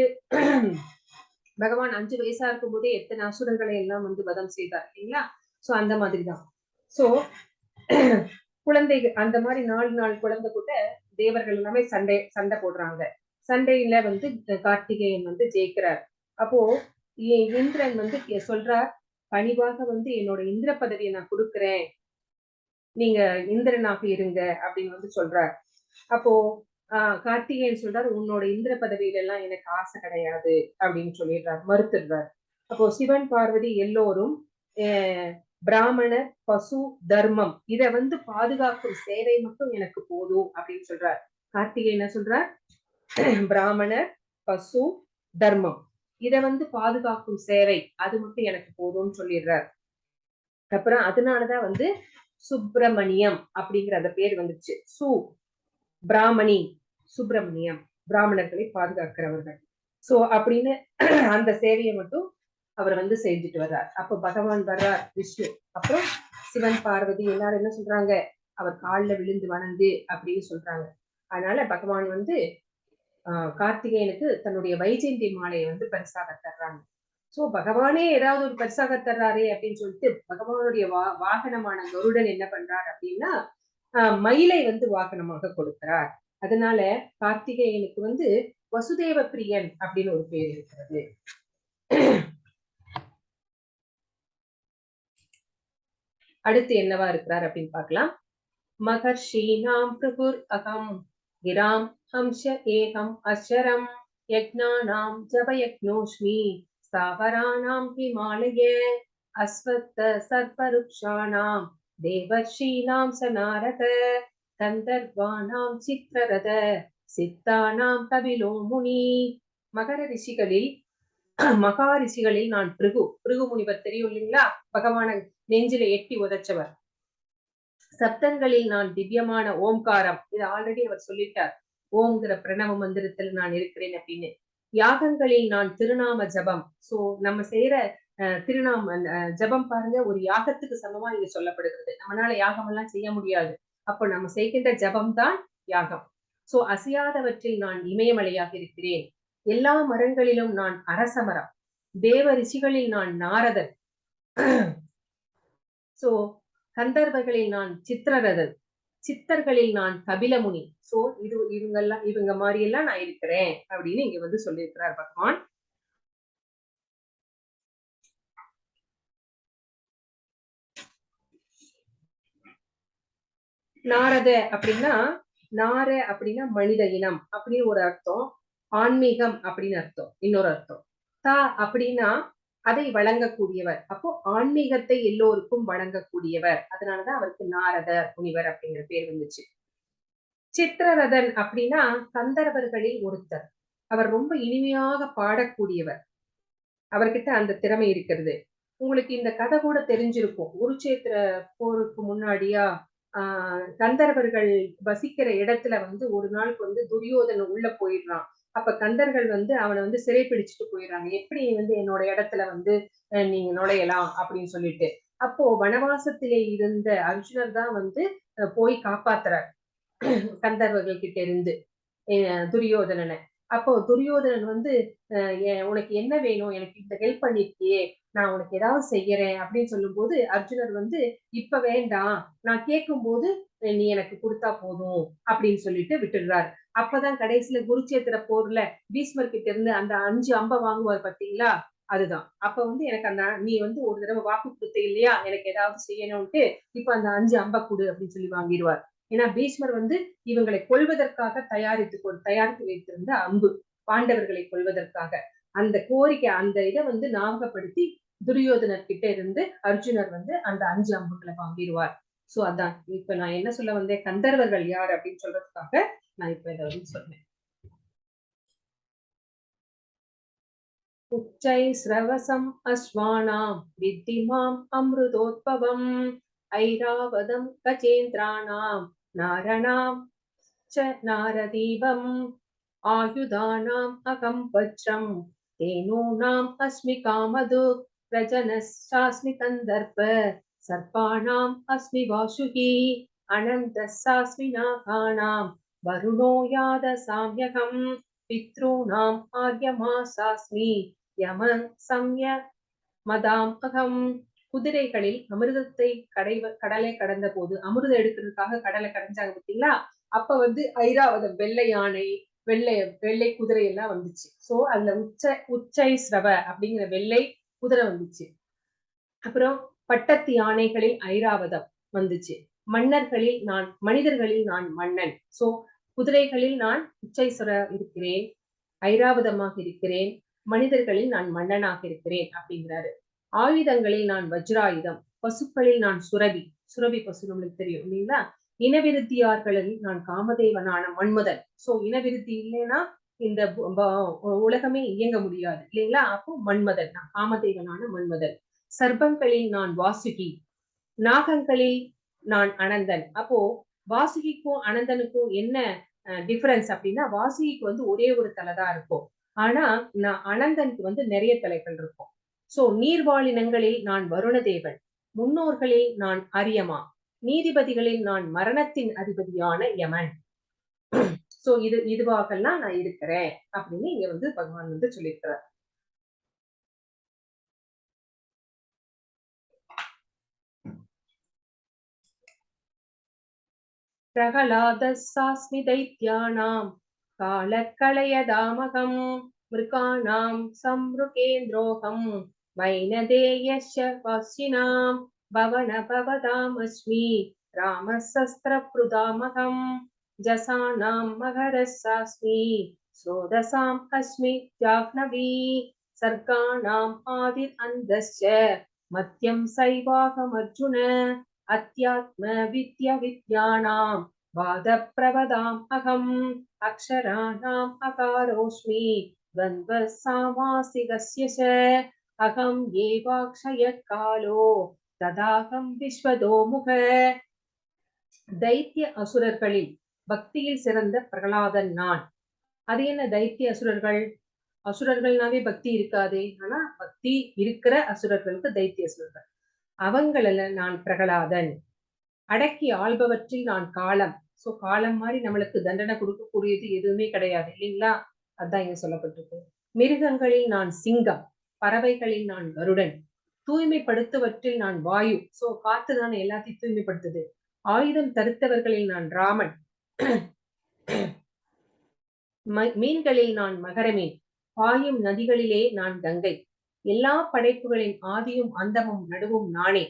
பகவான் 5 வயசா இருக்கும் போதே எத்தனை அசுரர்களை எல்லாம் வந்து வதம் செய்தார் இல்லைங்களா? சோ அந்த மாதிரிதான். சோ குழந்தைகள் அந்த மாதிரி 4 நாள் குழந்தை கூட தேவர்கள் எல்லாமே சண்டை சண்டை போடுறாங்க. சண்டையில வந்து கார்த்திகேயன் வந்து ஜெயிக்கிறார். அப்போ இந்திரன் வந்து சொல்றார், பணிவாக வந்து என்னோட இந்திர பதவியை நான் கொடுக்கிறேன், நீங்க இந்திரனாக இருங்க அப்படின்னு வந்து சொல்றார். அப்போ கார்த்திகேயன் சொல்றார், உன்னோட இந்திர பதவியில எல்லாம் எனக்கு ஆசை கிடையாது அப்படின்னு சொல்லிடுறார், மறுத்துடுறார். அப்போ சிவன் பார்வதி எல்லோரும் பிராமண பசு தர்மம் இத வந்து பாதுகாக்கும் சேவை மட்டும் எனக்கு போதும் அப்படின்னு சொல்றார். கார்த்திகேயன் என்ன சொல்றார்? பிராமணர் பசு தர்மம் இத வந்து பாதுகாக்கும் சேவை அது மட்டும் எனக்கு போதும்னு சொல்லிடுறார். அப்புறம் அதனாலதான் வந்து சுப்பிரமணியம் அப்படிங்கிற அந்த பேர் வந்துச்சு. சு பிராமணி சுப்பிரமணியம், பிராமணர்களை பாதுகாக்கிறவர்கள். சோ அப்படின்னு அந்த சேவையை மட்டும் அவர் வந்து செஞ்சுட்டு வர்றார். அப்ப பகவான் வர்றார் விஷ்ணு. அப்புறம் சிவன் பார்வதி எல்லாரும் என்ன சொல்றாங்க? அவர் காலில் விழுந்து வணங்கு அப்படின்னு சொல்றாங்க. அதனால பகவான் வந்து கார்த்திகேயனுக்கு தன்னுடைய வைஜெயந்தி மாலையை வந்து பரிசாக தர்றாங்க. சோ பகவானே ஏதாவது ஒரு பரிசாக தர்றாரே அப்படின்னு சொல்லிட்டு பகவானுடைய வாகனமான கருடன் என்ன பண்றார் அப்படின்னா மயிலை வந்து வாகனமாக கொடுக்கிறார். அதனால கார்த்திகேயனுக்கு வந்து வசுதேவ பிரியன் அப்படின்னு ஒரு பேர் இருக்கிறது. அடுத்து என்னவா இருக்கிறார் அப்படின்னு பார்க்கலாம். மகர்ஷீனாம் பிரபுர் அகம் கிராம் ஹம்ச ஏகம் அஷரம் யக்ஞானாம் ஜபயக்னோஷ்மி ஸ்தாவராணாம் ஹிமாலயே அஸ்வத்த சர்பருக்ஷாணாம் தேவர்ஷீணாம் சநாரத கந்தர்வாணாம் சித்ரரத சித்தானாம் கபிலோ முனி. மகர ரிஷிகளில் மகா ரிஷிகளில் நான் பிருகு. பிருகு முனிவர் தெரியும் இல்லைங்களா? பகவான நெஞ்சில எட்டி உதைச்சவர். சப்தங்களில் நான் திவ்யமான ஓம்காரம், இது ஆல்ரெடி அவர் சொல்லிட்டார். ஓம்ங்கிற பிரணவ மந்திரத்தில் நான் இருக்கிறேன் அப்படின்னு. யாகங்களில் நான் திருநாம ஜபம். சோ நம்ம செய்யற திருநாம ஜபம் பாருங்க, ஒரு யாகத்துக்கு சமமா இங்க சொல்லப்படுகிறது. நம்மளால யாகம் எல்லாம் செய்ய முடியாது. அப்போ நம்ம செய்கின்ற ஜபம் தான் யாகம். சோ அசையாதவற்றில் நான் இமயமலையாக இருக்கிறேன். எல்லா மரங்களிலும் நான் அரசமரம். தேவ ரிஷிகளில் நான் நாரதன். சோ கந்தர்வர்களில் நான் சித்திரரதன். சித்தர்களில் நான் கபிலமுனி. சோ இது இவங்கெல்லாம் இவங்க மாதிரி எல்லாம் நான் இருக்கிறேன் அப்படின்னு இங்க வந்து சொல்லியிருக்கிறார் பகவான். நாரத அப்படின்னா, நார அப்படின்னா மனித இனம் அப்படின்னு ஒரு அர்த்தம். ஆன்மீகம் அப்படின்னு அர்த்தம் இன்னொரு அர்த்தம். தா அப்படின்னா அதை வழங்கக்கூடியவர். அப்போ ஆன்மீகத்தை எல்லோருக்கும் வழங்கக்கூடியவர். அதனாலதான் அவருக்கு நாரத முனிவர் அப்படிங்கிற பேர் வந்துச்சு. சித்திரரதன் அப்படின்னா கந்தர்வர்களில் ஒருத்தர். அவர் ரொம்ப இனிமையாக பாடக்கூடியவர். அவர்கிட்ட அந்த திறமை இருக்கிறது. உங்களுக்கு இந்த கதை கூட தெரிஞ்சிருக்கும். குருச்சேத்திர போருக்கு முன்னாடியா கந்தர்வர்கள் வசிக்கிற இடத்துல வந்து ஒரு நாளுக்கு வந்து துரியோதனன் உள்ள போயிடுறான். அப்ப கந்தர்கள் வந்து அவனை வந்து சிறை பிடிச்சிட்டு போயிடுறாங்க. எப்படி வந்து என்னோட இடத்துல வந்து நீங்க நுழையலாம் அப்படின்னு சொல்லிட்டு. அப்போ வனவாசத்திலே இருந்த அர்ஜுனர் தான் வந்து போய் காப்பாத்துறார் கந்தர்வர்கள் கிட்ட இருந்து துரியோதனனை. அப்போ துரியோதனன் வந்து உனக்கு என்ன வேணும், எனக்கு இந்த ஹெல்ப் பண்ணிருக்கியே, நான் உனக்கு ஏதாவது செய்யறேன் அப்படின்னு சொல்லும் போது அர்ஜுனர் வந்து இப்ப வேண்டாம், நான் கேட்கும் போது நீ எனக்கு கொடுத்தா போதும் அப்படின்னு சொல்லிட்டு விட்டுடுறாரு. அப்பதான் கடைசியில குருச்சேத்திர போர்ல பீஷ்மர் கிட்ட இருந்து அந்த 5 அம்பை வாங்குவார் பாத்தீங்களா, அதுதான். அப்ப வந்து எனக்கு அந்த நீ வந்து ஒரு தடவை வாக்கு கொடுத்த இல்லையா, எனக்கு ஏதாவது செய்யணும்ட்டு இப்ப அந்த 5 அம்பை கொடு அப்படின்னு சொல்லி வாங்கிடுவார். ஏன்னா பீஷ்மர் வந்து இவங்களை கொல்வதற்காக தயாரித்து வைத்திருந்த அம்பு, பாண்டவர்களை கொல்வதற்காக. அந்த கோரிக்கை அந்த இதை வந்து ஞாபகப்படுத்தி துரியோதனர் கிட்ட இருந்து அர்ஜுனர் வந்து அந்த 5 அம்புகளை வாங்கிடுவார். சோ அதான் இப்ப நான் என்ன சொல்ல வந்தேன், கந்தர்வர்கள் யார் அப்படின்னு சொல்றதுக்காக நான் இப்ப இதை வந்து சொன்னேன். உச்சை ஸ்ரவசம் அஸ்வானாம் வித்தி மாம் அம்ருதோத்பவம் ஐராவதம் கஜேந்திராணாம் நாரணாம் ச நாரதீபம் ஆயுதானாம் அகம் வஜ்ரம் தேனூனாம் அஸ்மி காமது பிரஜனசாஸ்மி கந்தர்ப்ப சர்ப்பாணாம் அஸ்மி வாசுகி அனந்தசாஸ்மி நாகானாம் வருணோ யாத சாம்யகம் பித்ரூணாம் ஆர்யமாசாஸ்மி யம சம்ய மதாம் அகம். குதிரைகளில் அமிர்தத்தை கடலை கடந்த போது, அமிர்தம் எடுக்கிறதுக்காக கடலை கடைஞ்சாங்க பார்த்தீங்களா? அப்ப வந்து ஐராவதம் வெள்ளை யானை, வெள்ளை வெள்ளை குதிரை எல்லாம் வந்துச்சு. சோ அதுல உச்சை ஸ்ரவ அப்படிங்கிற வெள்ளை குதிரை வந்துச்சு. அப்புறம் பட்டத்து யானைகளில் ஐராவதம் வந்துச்சு. மன்னர்களில் நான், மனிதர்களில் நான் மன்னன். சோ குதிரைகளில் நான் உச்சைஸ்வர இருக்கிறேன், ஐராவதமாக இருக்கிறேன், மனிதர்களில் நான் மன்னனாக இருக்கிறேன் அப்படிங்கிறாரு. ஆயுதங்களில் நான் வஜ்ராயுதம், பசுக்களில் நான் சுரபி, சுரபி பசு நம்மளுக்கு தெரியும் இல்லைங்களா? இனவிருத்தியார்களில் நான் காமதேவனான மன்மதன். சோ இனவிருத்தி இல்லைன்னா இந்த உலகமே இயங்க முடியாது இல்லைங்களா? அப்போ மன்மதன், நான் காமதேவனான மன்மதன். சர்ப்பங்களில் நான் வாசுகி, நாகங்களில் நான் அனந்தன். அப்போ வாசுகிக்கும் அனந்தனுக்கும் என்ன டிஃபரன்ஸ் அப்படின்னா, வாசுகிக்கு வந்து ஒரே ஒரு தலைதான் இருக்கும், ஆனா நான் அனந்தனுக்கு வந்து நிறைய தலைகள் இருக்கும். சோ நீர்வாழினங்களில் நான் வருணதேவன், முன்னோர்களில் நான் அரியமா, நீதிபதிகளில் நான் மரணத்தின் அதிபதியான யமன். சோ இதுவாகலாம் நான் இருக்கிறேன் அப்படின்னு இங்க வந்து பகவான் வந்து சொல்லியிருக்கிறார். பிரகலாதசாஸ்மி தைத்யானாம் காலக்கலயதாமகம் மிருகாணாம் சம்ருகேந்திரோகம் வைனதேயஸ்ய வாசினாம் பவன பவதாமஸ்மி ராமசஸ்திரப்ருதாமகம் ஜசானாம் மகரசாஸ்மி ஸ்ரோதசாம் அஸ்மி ஜாஹ்னவி சர்க்காணாம் ஆதிர் அந்தஸ்ய மத்யம் சைவாகமர்ஜுன அத்யாத்ம வித்ய வித்யானாம் வாத பிரவதாம் அகம் அக்ஷராணாம் அகாரோஸ்மி துவந்த்வ சாமாசிகஸ்ய ச அகம் ஏவாக்ஷய காலோ ததாகம் விஸ்வதோமுக. தைத்திய அசுரர்களில் பக்தியில் சிறந்த பிரகலாதன் நான். அது என்ன தைத்திய அசுரர்கள்? அசுரர்கள்னாவே பக்தி இருக்காதே, ஆனா பக்தி இருக்கிற அசுரர்களுக்கு தைத்திய அசுரர்கள். அவங்கள நான் பிரகலாதன். அடக்கி ஆள்பவற்றில் நான் காலம். சோ காலம் மாதிரி நம்மளுக்கு தண்டனை கொடுக்கக்கூடியது எதுவுமே கிடையாது இல்லைங்களா? அதான் இங்க சொல்லப்பட்டிருக்கு. மிருகங்களில் நான் சிங்கம், பறவைகளில் நான் கருடன், தூய்மைப்படுத்துவற்றில் நான் வாயு. சோ காத்து தான் எல்லாத்தையும் தூய்மைப்படுத்துது. ஆயுதம் தருத்தவர்களில் நான் ராமன், மீன்களில் நான் மகரமீன், பாயும் நதிகளிலே நான் கங்கை, எல்லா படைப்புகளின் ஆதியும் அந்தமும் நடுவும் நானே.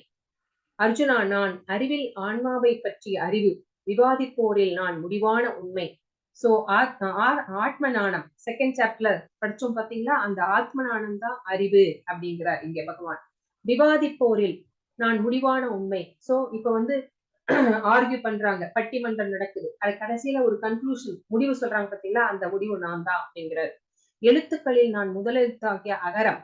அர்ஜுனா, நான் அறிவில் ஆன்மாவை பற்றிய அறிவு, விவாதிப்போரில் நான் முடிவான உண்மை. சோ ஆத்மநானம் செகண்ட் சாப்டர்ல படிச்சோம் பாத்தீங்களா? அந்த ஆத்மநானம் தான் அறிவு அப்படிங்கிறார் இங்க பகவான். விவாதிப்போரில் நான் முடிவான உண்மை. சோ இப்ப வந்து ஆர்கியூ பண்றாங்க, பட்டிமன்றம் நடக்குது, அது கடைசியில ஒரு கன்க்ளூஷன் முடிவு சொல்றாங்க பாத்தீங்களா? அந்த முடிவு நான் தான் அப்படிங்கிறார். எழுத்துக்களில் நான் முதலெழுத்தாகிய அகரம்,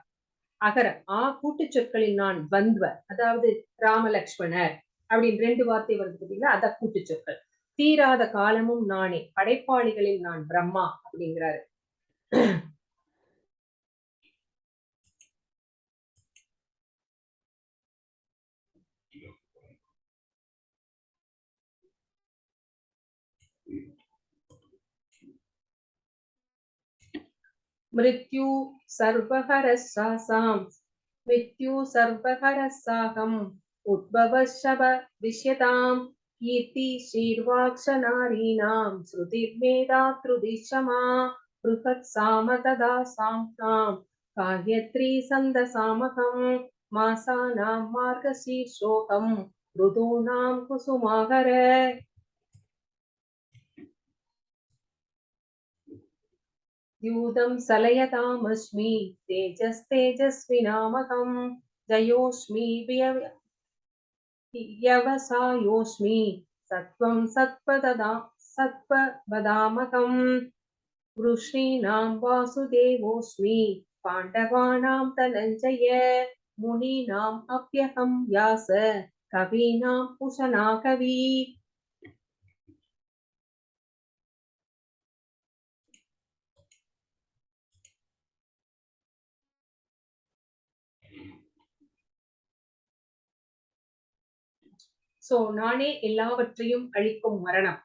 அகரம் ஆ கூட்டு சொற்களில் நான் வந்த்வ, அதாவது ராமலக்ஷ்மணர் அப்படின்னு 2 வார்த்தை வருது பாத்தீங்களா? அத கூட்டு சொற்கள். தீராத காலமும் நானே, படைப்பாளிகளில் நான் பிரம்மா அப்படிங்கிறாரு. மிருத்யு சர்வஹரசாசாம் மிருத்யு சர்வஹரசாகம் உத்பவ விஷயதாம் கீர்த்தி ஸ்ரீர்வாக்ஷநாரீணாம் ஸ்ருதிர்மேதா த்ருதிஷமா ப்ருஹத் சாம ததா சாம்னாம் காயத்ரி சந்தசாமகம் மாசானாம் மார்கசீர்ஷோகம் ருதூணாம் குசுமாகர. யூதம் சலயதாமஸ்மி தேஜஸ்தேஜஸ்வினாமகம் ஜயோஸ்மி வ்யவசாயோஸ்மி சத்வம் சத்வததா சத்வவதாமகம். வృష్ణீனாம் வாசுதேவோஸ்மி பாண்டவானாம் தனஞ்சய முனீனாம் அப்யகம் வியாச கவீனாம் உஷனா கவி. சோ நானே எல்லாவற்றையும் அழிக்கும் மரணம்,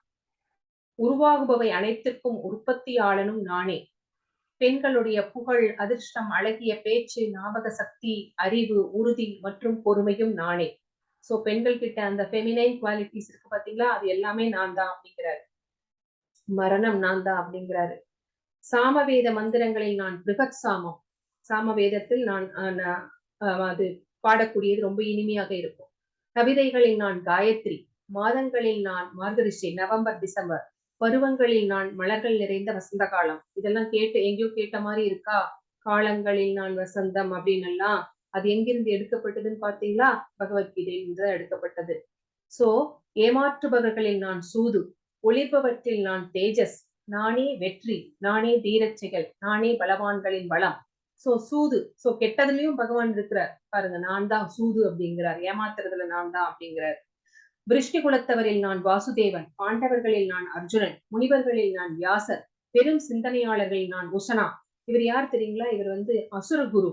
உருவாகுபவை அனைத்திற்கும் உற்பத்தியாளனும் நானே. பெண்களுடைய புகழ், அதிர்ஷ்டம், அழகிய பேச்சு, ஞாபக சக்தி, அறிவு, உறுதி மற்றும் பொறுமையும் நானே. சோ பெண்கள் கிட்ட அந்த ஃபெமினைன் குவாலிட்டிஸ் இருக்கு பாத்தீங்களா, அது எல்லாமே நான் தான் அப்படிங்கிறாரு. மரணம் நான் தான் அப்படிங்கிறாரு. சாமவேத மந்திரங்களில் நான் பிருகத் சாமம். சாமவேதத்தில் நான் அது பாடக்கூடியது ரொம்ப இனிமையாக இருக்கும். கவிதைகளில் நான் காயத்ரி, மாதங்களில் நான் மார்கரிஷி, நவம்பர் டிசம்பர், பருவங்களில் நான் மலர்கள் நிறைந்த வசந்த காலம். இதெல்லாம் கேட்டு எங்கேயோ கேட்ட மாதிரி இருக்கா? காலங்களில் நான் வசந்தம் அப்படின்னு எல்லாம் அது எங்கிருந்து எடுக்கப்பட்டதுன்னு பாத்தீங்களா? பகவத்கீதையில் தான் எடுக்கப்பட்டது. சோ ஏமாற்றுபவர்களில் நான் சூது, ஒளிர்பவற்றில் நான் தேஜஸ், நானே வெற்றி, நானே தீரச்செயல், நானே பலவான்களின் பலம். சோ சூது, சோ கெட்டதுலயும் பகவான் இருக்கிறார் பாருங்க. நான் தான் சூது அப்படிங்கிறார், ஏமாத்துறதுல நான் தான் அப்படிங்கிறார். விருஷ்ணி குலத்தவரில் நான் வாசுதேவன், பாண்டவர்களில் நான் அர்ஜுனன், முனிவர்களில் நான் வியாசர், பெரும் சிந்தனையாளர்களில் நான் உசனா. இவர் யார் தெரியுங்களா? இவர் வந்து அசுரகுரு.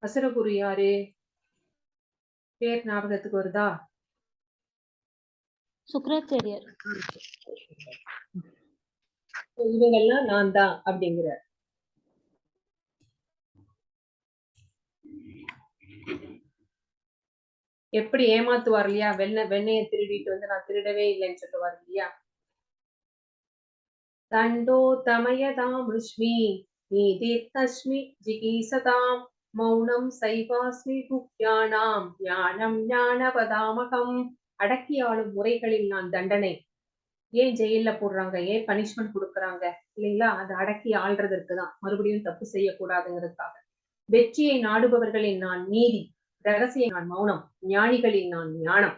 அசுரகுரு யாரு? பேர் ஞாபகத்துக்கு வருதா? சுக்ராச்சாரியார். இவங்கெல்லாம் நான் தான் அப்படிங்கிறார். எப்படி ஏமாத்துவார் இல்லையா? வெண்ணைய திருடிட்டு வந்து நான் திருடவே இல்லைன்னு சொல்லுவார் இல்லையா? தண்டோ தமயதாம் ருஷ்மி நீதிர்தஸ்மி ஜிகீசதாம் மௌனம் சைவாஸ்மி குக்யானாம் ஞானம் ஞானபதாமகம். அடக்கியாளும் முறைகளில் நான் தண்டனை. ஏன் ஜெயில போடுறாங்க, ஏன் பனிஷ்மெண்ட் கொடுக்குறாங்க இல்லைங்களா? அது அடக்கி ஆள்றதற்கு தான், மறுபடியும் தப்பு செய்யக்கூடாதுங்கிறதுக்காக. வெற்றியை நாடுபவர்களின் நான் நீதி, ரகசிய நான் மௌனம், ஞானிகளின் நான் ஞானம்.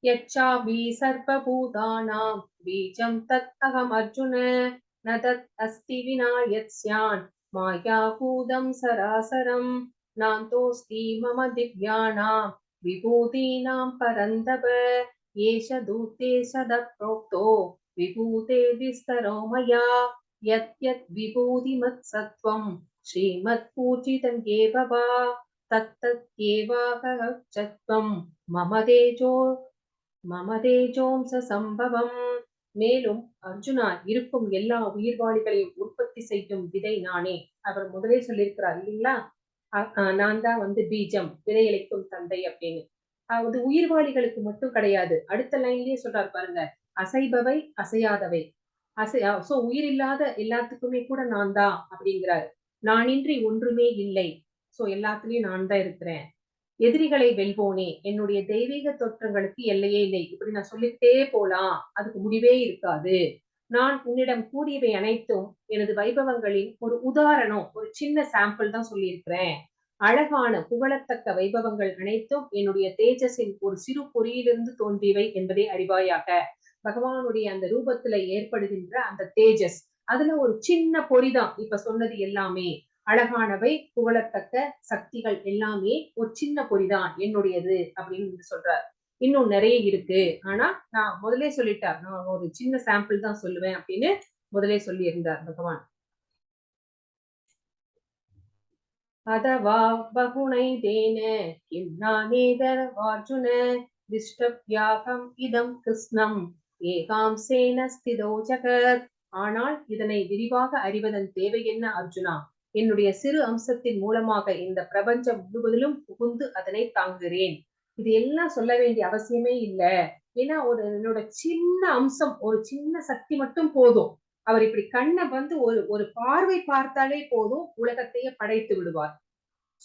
யச்சாபி சர்வபூதானாம் பீஜம் தத் அகம் அர்ஜுன ந தத் அஸ்தி வினா யத் ஸ்யான் மாயாபூதம் சராசரம் நாந்தோஸ்தி மம திவ்யானாம் விபூதீனாம் பரந்தப ஏஷ தூதே சத புரோக்தோ விபூதே விஸ்தரோ மயா யத் யத் விபூதிமத் சத்வம் ஸ்ரீமத் பூஜிதம் ஏவ வா தத் தத் ஏவாகச்சத்வம் மம தேஜோ மம தேஜோம்ச சம்பவம். மேலும் அர்ஜுனா, இருக்கும் எல்லா உயிர்வாளிகளையும் உற்பத்தி செய்யும் விதை நானே. அவர் முதலே சொல்லியிருக்கிறார் இல்லைங்களா? நான் தான் வந்து பீஜம், விதையளிக்கும் தந்தை அப்படின்னு. அது உயிர்வாளிகளுக்கு மட்டும் கிடையாது. அடுத்த லைன்லயே சொல்றாரு பாருங்க, அசைபவை அசையாதவை, சோ உயிர் இல்லாத எல்லாத்துக்குமே கூட நான் தான் அப்படிங்கிறாரு. நானின்றி ஒன்றுமே இல்லை. சோ எல்லாத்துலயும் நான் தான் இருக்கிறேன். எதிரிகளை வெல்வோனே, என்னுடைய தெய்வீக தோற்றங்களுக்கு எல்லையே இல்லை. இப்படி நான் சொல்லிட்டே போலாம், அதுக்கு முடிவே இருக்காது. நான் உன்னிடம் கூறியவை அனைத்தும் எனது வைபவங்களின் ஒரு உதாரணம், ஒரு சின்ன சாம்பிள் தான் சொல்லியிருக்கிறேன். அழகான புகழத்தக்க வைபவங்கள் அனைத்தும் என்னுடைய தேஜஸின் ஒரு சிறு பொறியிலிருந்து தோன்றியவை என்பதை அறிவாயாக. பகவானுடைய அந்த ரூபத்துல ஏற்படுகின்ற அந்த தேஜஸ், அதுல ஒரு சின்ன பொறிதான் இப்ப சொன்னது எல்லாமே. அழகானவை புகழத்தக்க சக்திகள் எல்லாமே ஒரு சின்ன பொறிதான் என்னுடையது அப்படின்னு சொல்றார். இன்னும் நிறைய இருக்கு, ஆனா நான் முதலே சொல்லிட்டார், நான் ஒரு சின்ன சாம்பிள் தான் சொல்லுவேன் அப்படின்னு முதலே சொல்லி இருந்தார் பகவான். அதவா பகுணைதேன கிம் நானேதர்வார்ஜுன திஷ்டவ்யாகம் இதம் கிருஷ்ணம் ஏகாம்சேன ஸ்திதோ ஜகத். ஆனால் இதனை விரிவாக அறிவதன் தேவை என்ன அர்ஜுனா? என்னுடைய சிறு அம்சத்தின் மூலமாக இந்த பிரபஞ்சம் முழுவதிலும் புகுந்து அதனை தாங்குகிறேன். இது எல்லாம் சொல்ல வேண்டிய அவசியமே இல்லை. ஏன்னா ஒரு என்னோட சின்ன அம்சம், ஒரு சின்ன சக்தி மட்டும் போதும். அவர் இப்படி கண்ணை வந்து ஒரு ஒரு பார்வை பார்த்தாலே போதும், உலகத்தையே படைத்து விடுவார்.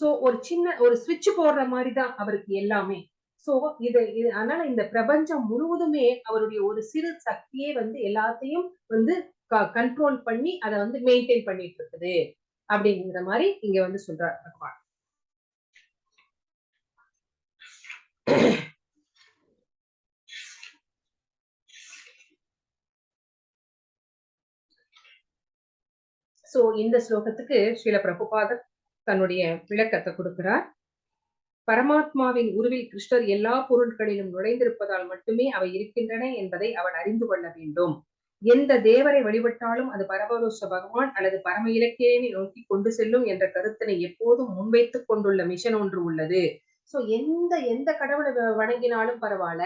சோ ஒரு சின்ன ஒரு சுவிட்ச் போடுற மாதிரிதான் அவருக்கு எல்லாமே. சோ இது அதனால இந்த பிரபஞ்சம் முழுவதுமே அவருடைய ஒரு சிறு சக்தியே வந்து எல்லாத்தையும் வந்து கண்ட்ரோல் பண்ணி அதை வந்து மெயின்டைன் பண்ணிட்டு இருக்குது அப்படிங்கிற மாதிரி இங்க வந்து சொல்றார் பகவான். சோ இந்த ஸ்லோகத்துக்கு ஸ்ரீல பிரபுபாதர் தன்னுடைய விளக்கத்தை கொடுக்கிறார். பரமாத்மாவின் உருவில் கிருஷ்ணர் எல்லா பொருட்களிலும் நுழைந்திருப்பதால் மட்டுமே அவை இருக்கின்றன என்பதை அவன் அறிந்து கொள்ள வேண்டும். எந்த தேவரை வழிபட்டாலும் அது பரமபுருஷ பகவான் அல்லது பரம இலக்கியனை நோக்கி கொண்டு செல்லும் என்ற கருத்தினை எப்போதும் முன்வைத்துக் கொண்டுள்ள மிஷன் ஒன்று உள்ளது. சோ எந்த எந்த கடவுளை வணங்கினாலும் பரவாயில்ல,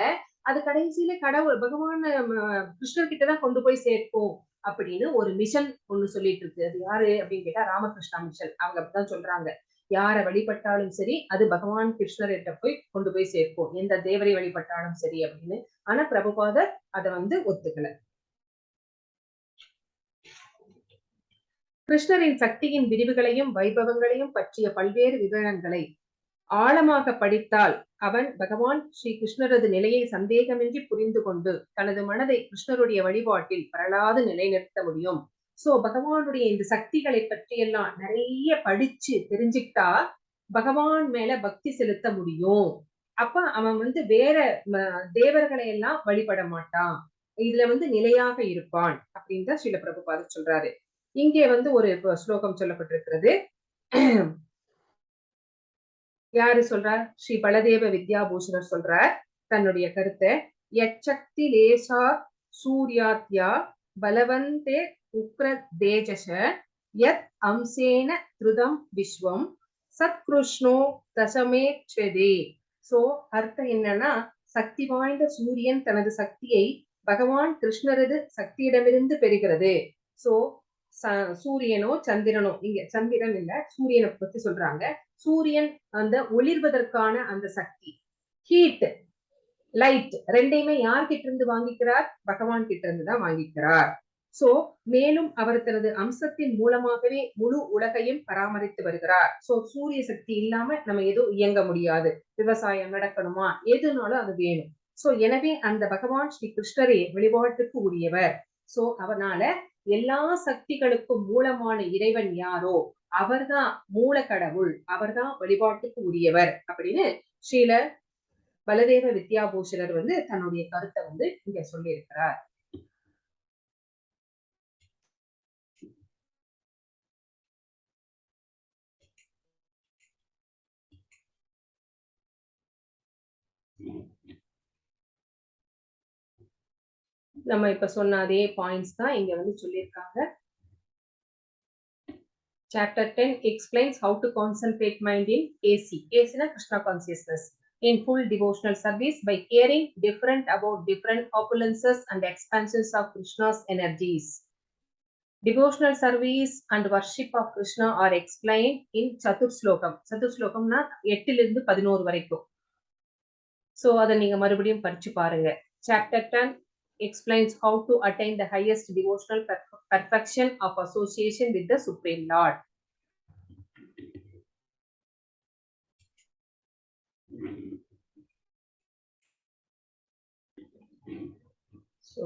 அது கடைசியில கடவுள் பகவான் கிருஷ்ணர் கிட்டதான் கொண்டு போய் சேர்க்கும் அப்படின்னு ஒரு மிஷன் ஒண்ணு சொல்லிட்டு இருக்கு. அது யாரு அப்படின்னு கேட்டா ராமகிருஷ்ணா மிஷன். அவங்க அப்படிதான் சொல்றாங்க. யாரை வழிபட்டாலும் சரி அது பகவான் கிருஷ்ணர் கிட்ட போய் கொண்டு போய் சேர்க்கும், எந்த தேவரை வழிபட்டாலும் சரி அப்படின்னு. ஆனா பிரபுபாதர் அதை வந்து ஒத்துக்கல. கிருஷ்ணரின் சக்தியின் விரிவுகளையும் வைபவங்களையும் பற்றிய பல்வேறு விவரங்களை ஆழமாக படித்தால் அவன் பகவான் ஸ்ரீ கிருஷ்ணரது நிலையை சந்தேகமின்றி புரிந்து கொண்டு தனது மனதை கிருஷ்ணருடைய வழிபாட்டில் பரலாது நிலைநிறுத்த முடியும். சோ பகவானுடைய இந்த சக்திகளை பற்றியெல்லாம் நிறைய படிச்சு தெரிஞ்சுக்கிட்டா பகவான் மேல பக்தி செலுத்த முடியும். அப்ப அவன் வந்து வேற தேவர்களை எல்லாம் வழிபட மாட்டான், இதுல வந்து நிலையாக இருப்பான் அப்படின்னு தான் ஸ்ரீல பிரபுபாதர் சொல்றாரு. இங்கே வந்து ஒரு ஸ்லோகம் சொல்லப்பட்டிருக்கிறது. யாரு சொல்றார்? ஸ்ரீ பலதேவ வித்யாபூஷணர் சொல்றார் தன்னுடைய கருத்தை. யச்சக்தி லேசா சூர்யாத்யா பலவந்தே உக்ர தேஜச யத் அம்சேன திருதம் விஸ்வம் சத்கிருஷ்ணோ தசமே ச்வதே. சோ அர்த்தம் என்னன்னா, சக்தி வாய்ந்த சூரியன் தனது சக்தியை பகவான் கிருஷ்ணரது சக்தியிடமிருந்து பெறுகிறது. சோ சூரியனோ சந்திரனோ, இங்க சந்திரன் இல்ல சூரியனை பத்தி சொல்றாங்க. சூரியன் அந்த ஒளிர்வதற்கான அந்த சக்தி, ஹீட் லைட் ரெண்டையுமே யார்கிட்ட இருந்து வாங்கிக்கிறார்? பகவான் கிட்ட இருந்து தான் வாங்கிக்கிறார். சோ மேலும் அவர் தனது அம்சத்தின் மூலமாகவே முழு உலகையும் பராமரித்து வருகிறார். சோ சூரிய சக்தி இல்லாம நம்ம எதுவும் இயங்க முடியாது. விவசாயம் நடக்கணுமா, எதுனாலும் அது வேணும். சோ எனவே அந்த பகவான் ஸ்ரீ கிருஷ்ணரே வழிபாட்டுக்கு உரியவர். சோ அவனால எல்லா சக்திகளுக்கும் மூலமான இறைவன் யாரோ அவர்தான் மூல கடவுள், அவர்தான் வழிபாட்டுக்கு உரியவர் அப்படின்னு ஸ்ரீல பலதேவ வித்யாபூஷணர் வந்து தன்னுடைய கருத்தை வந்து இங்க சொல்லியிருக்கிறார். நம்ம இப்ப சொன்ன அதே பாயிண்ட்ஸ் தான் இங்க வந்து சொல்லியிருக்காங்க. Chapter 10 explains how to concentrate mind in KC. KC na Krishna consciousness in full devotional service by caring different about different opulences and expansions of Krishna's energies. Devotional service and worship of Krishna are explained in Chatur Slokam. Chatur Slokam na 8 11 வரைக்கும். So அதை நீங்க மறுபடியும் படிச்சு பாருங்க. Chapter 10 explains how to attain the highest devotional perfection of association with the Supreme Lord. So,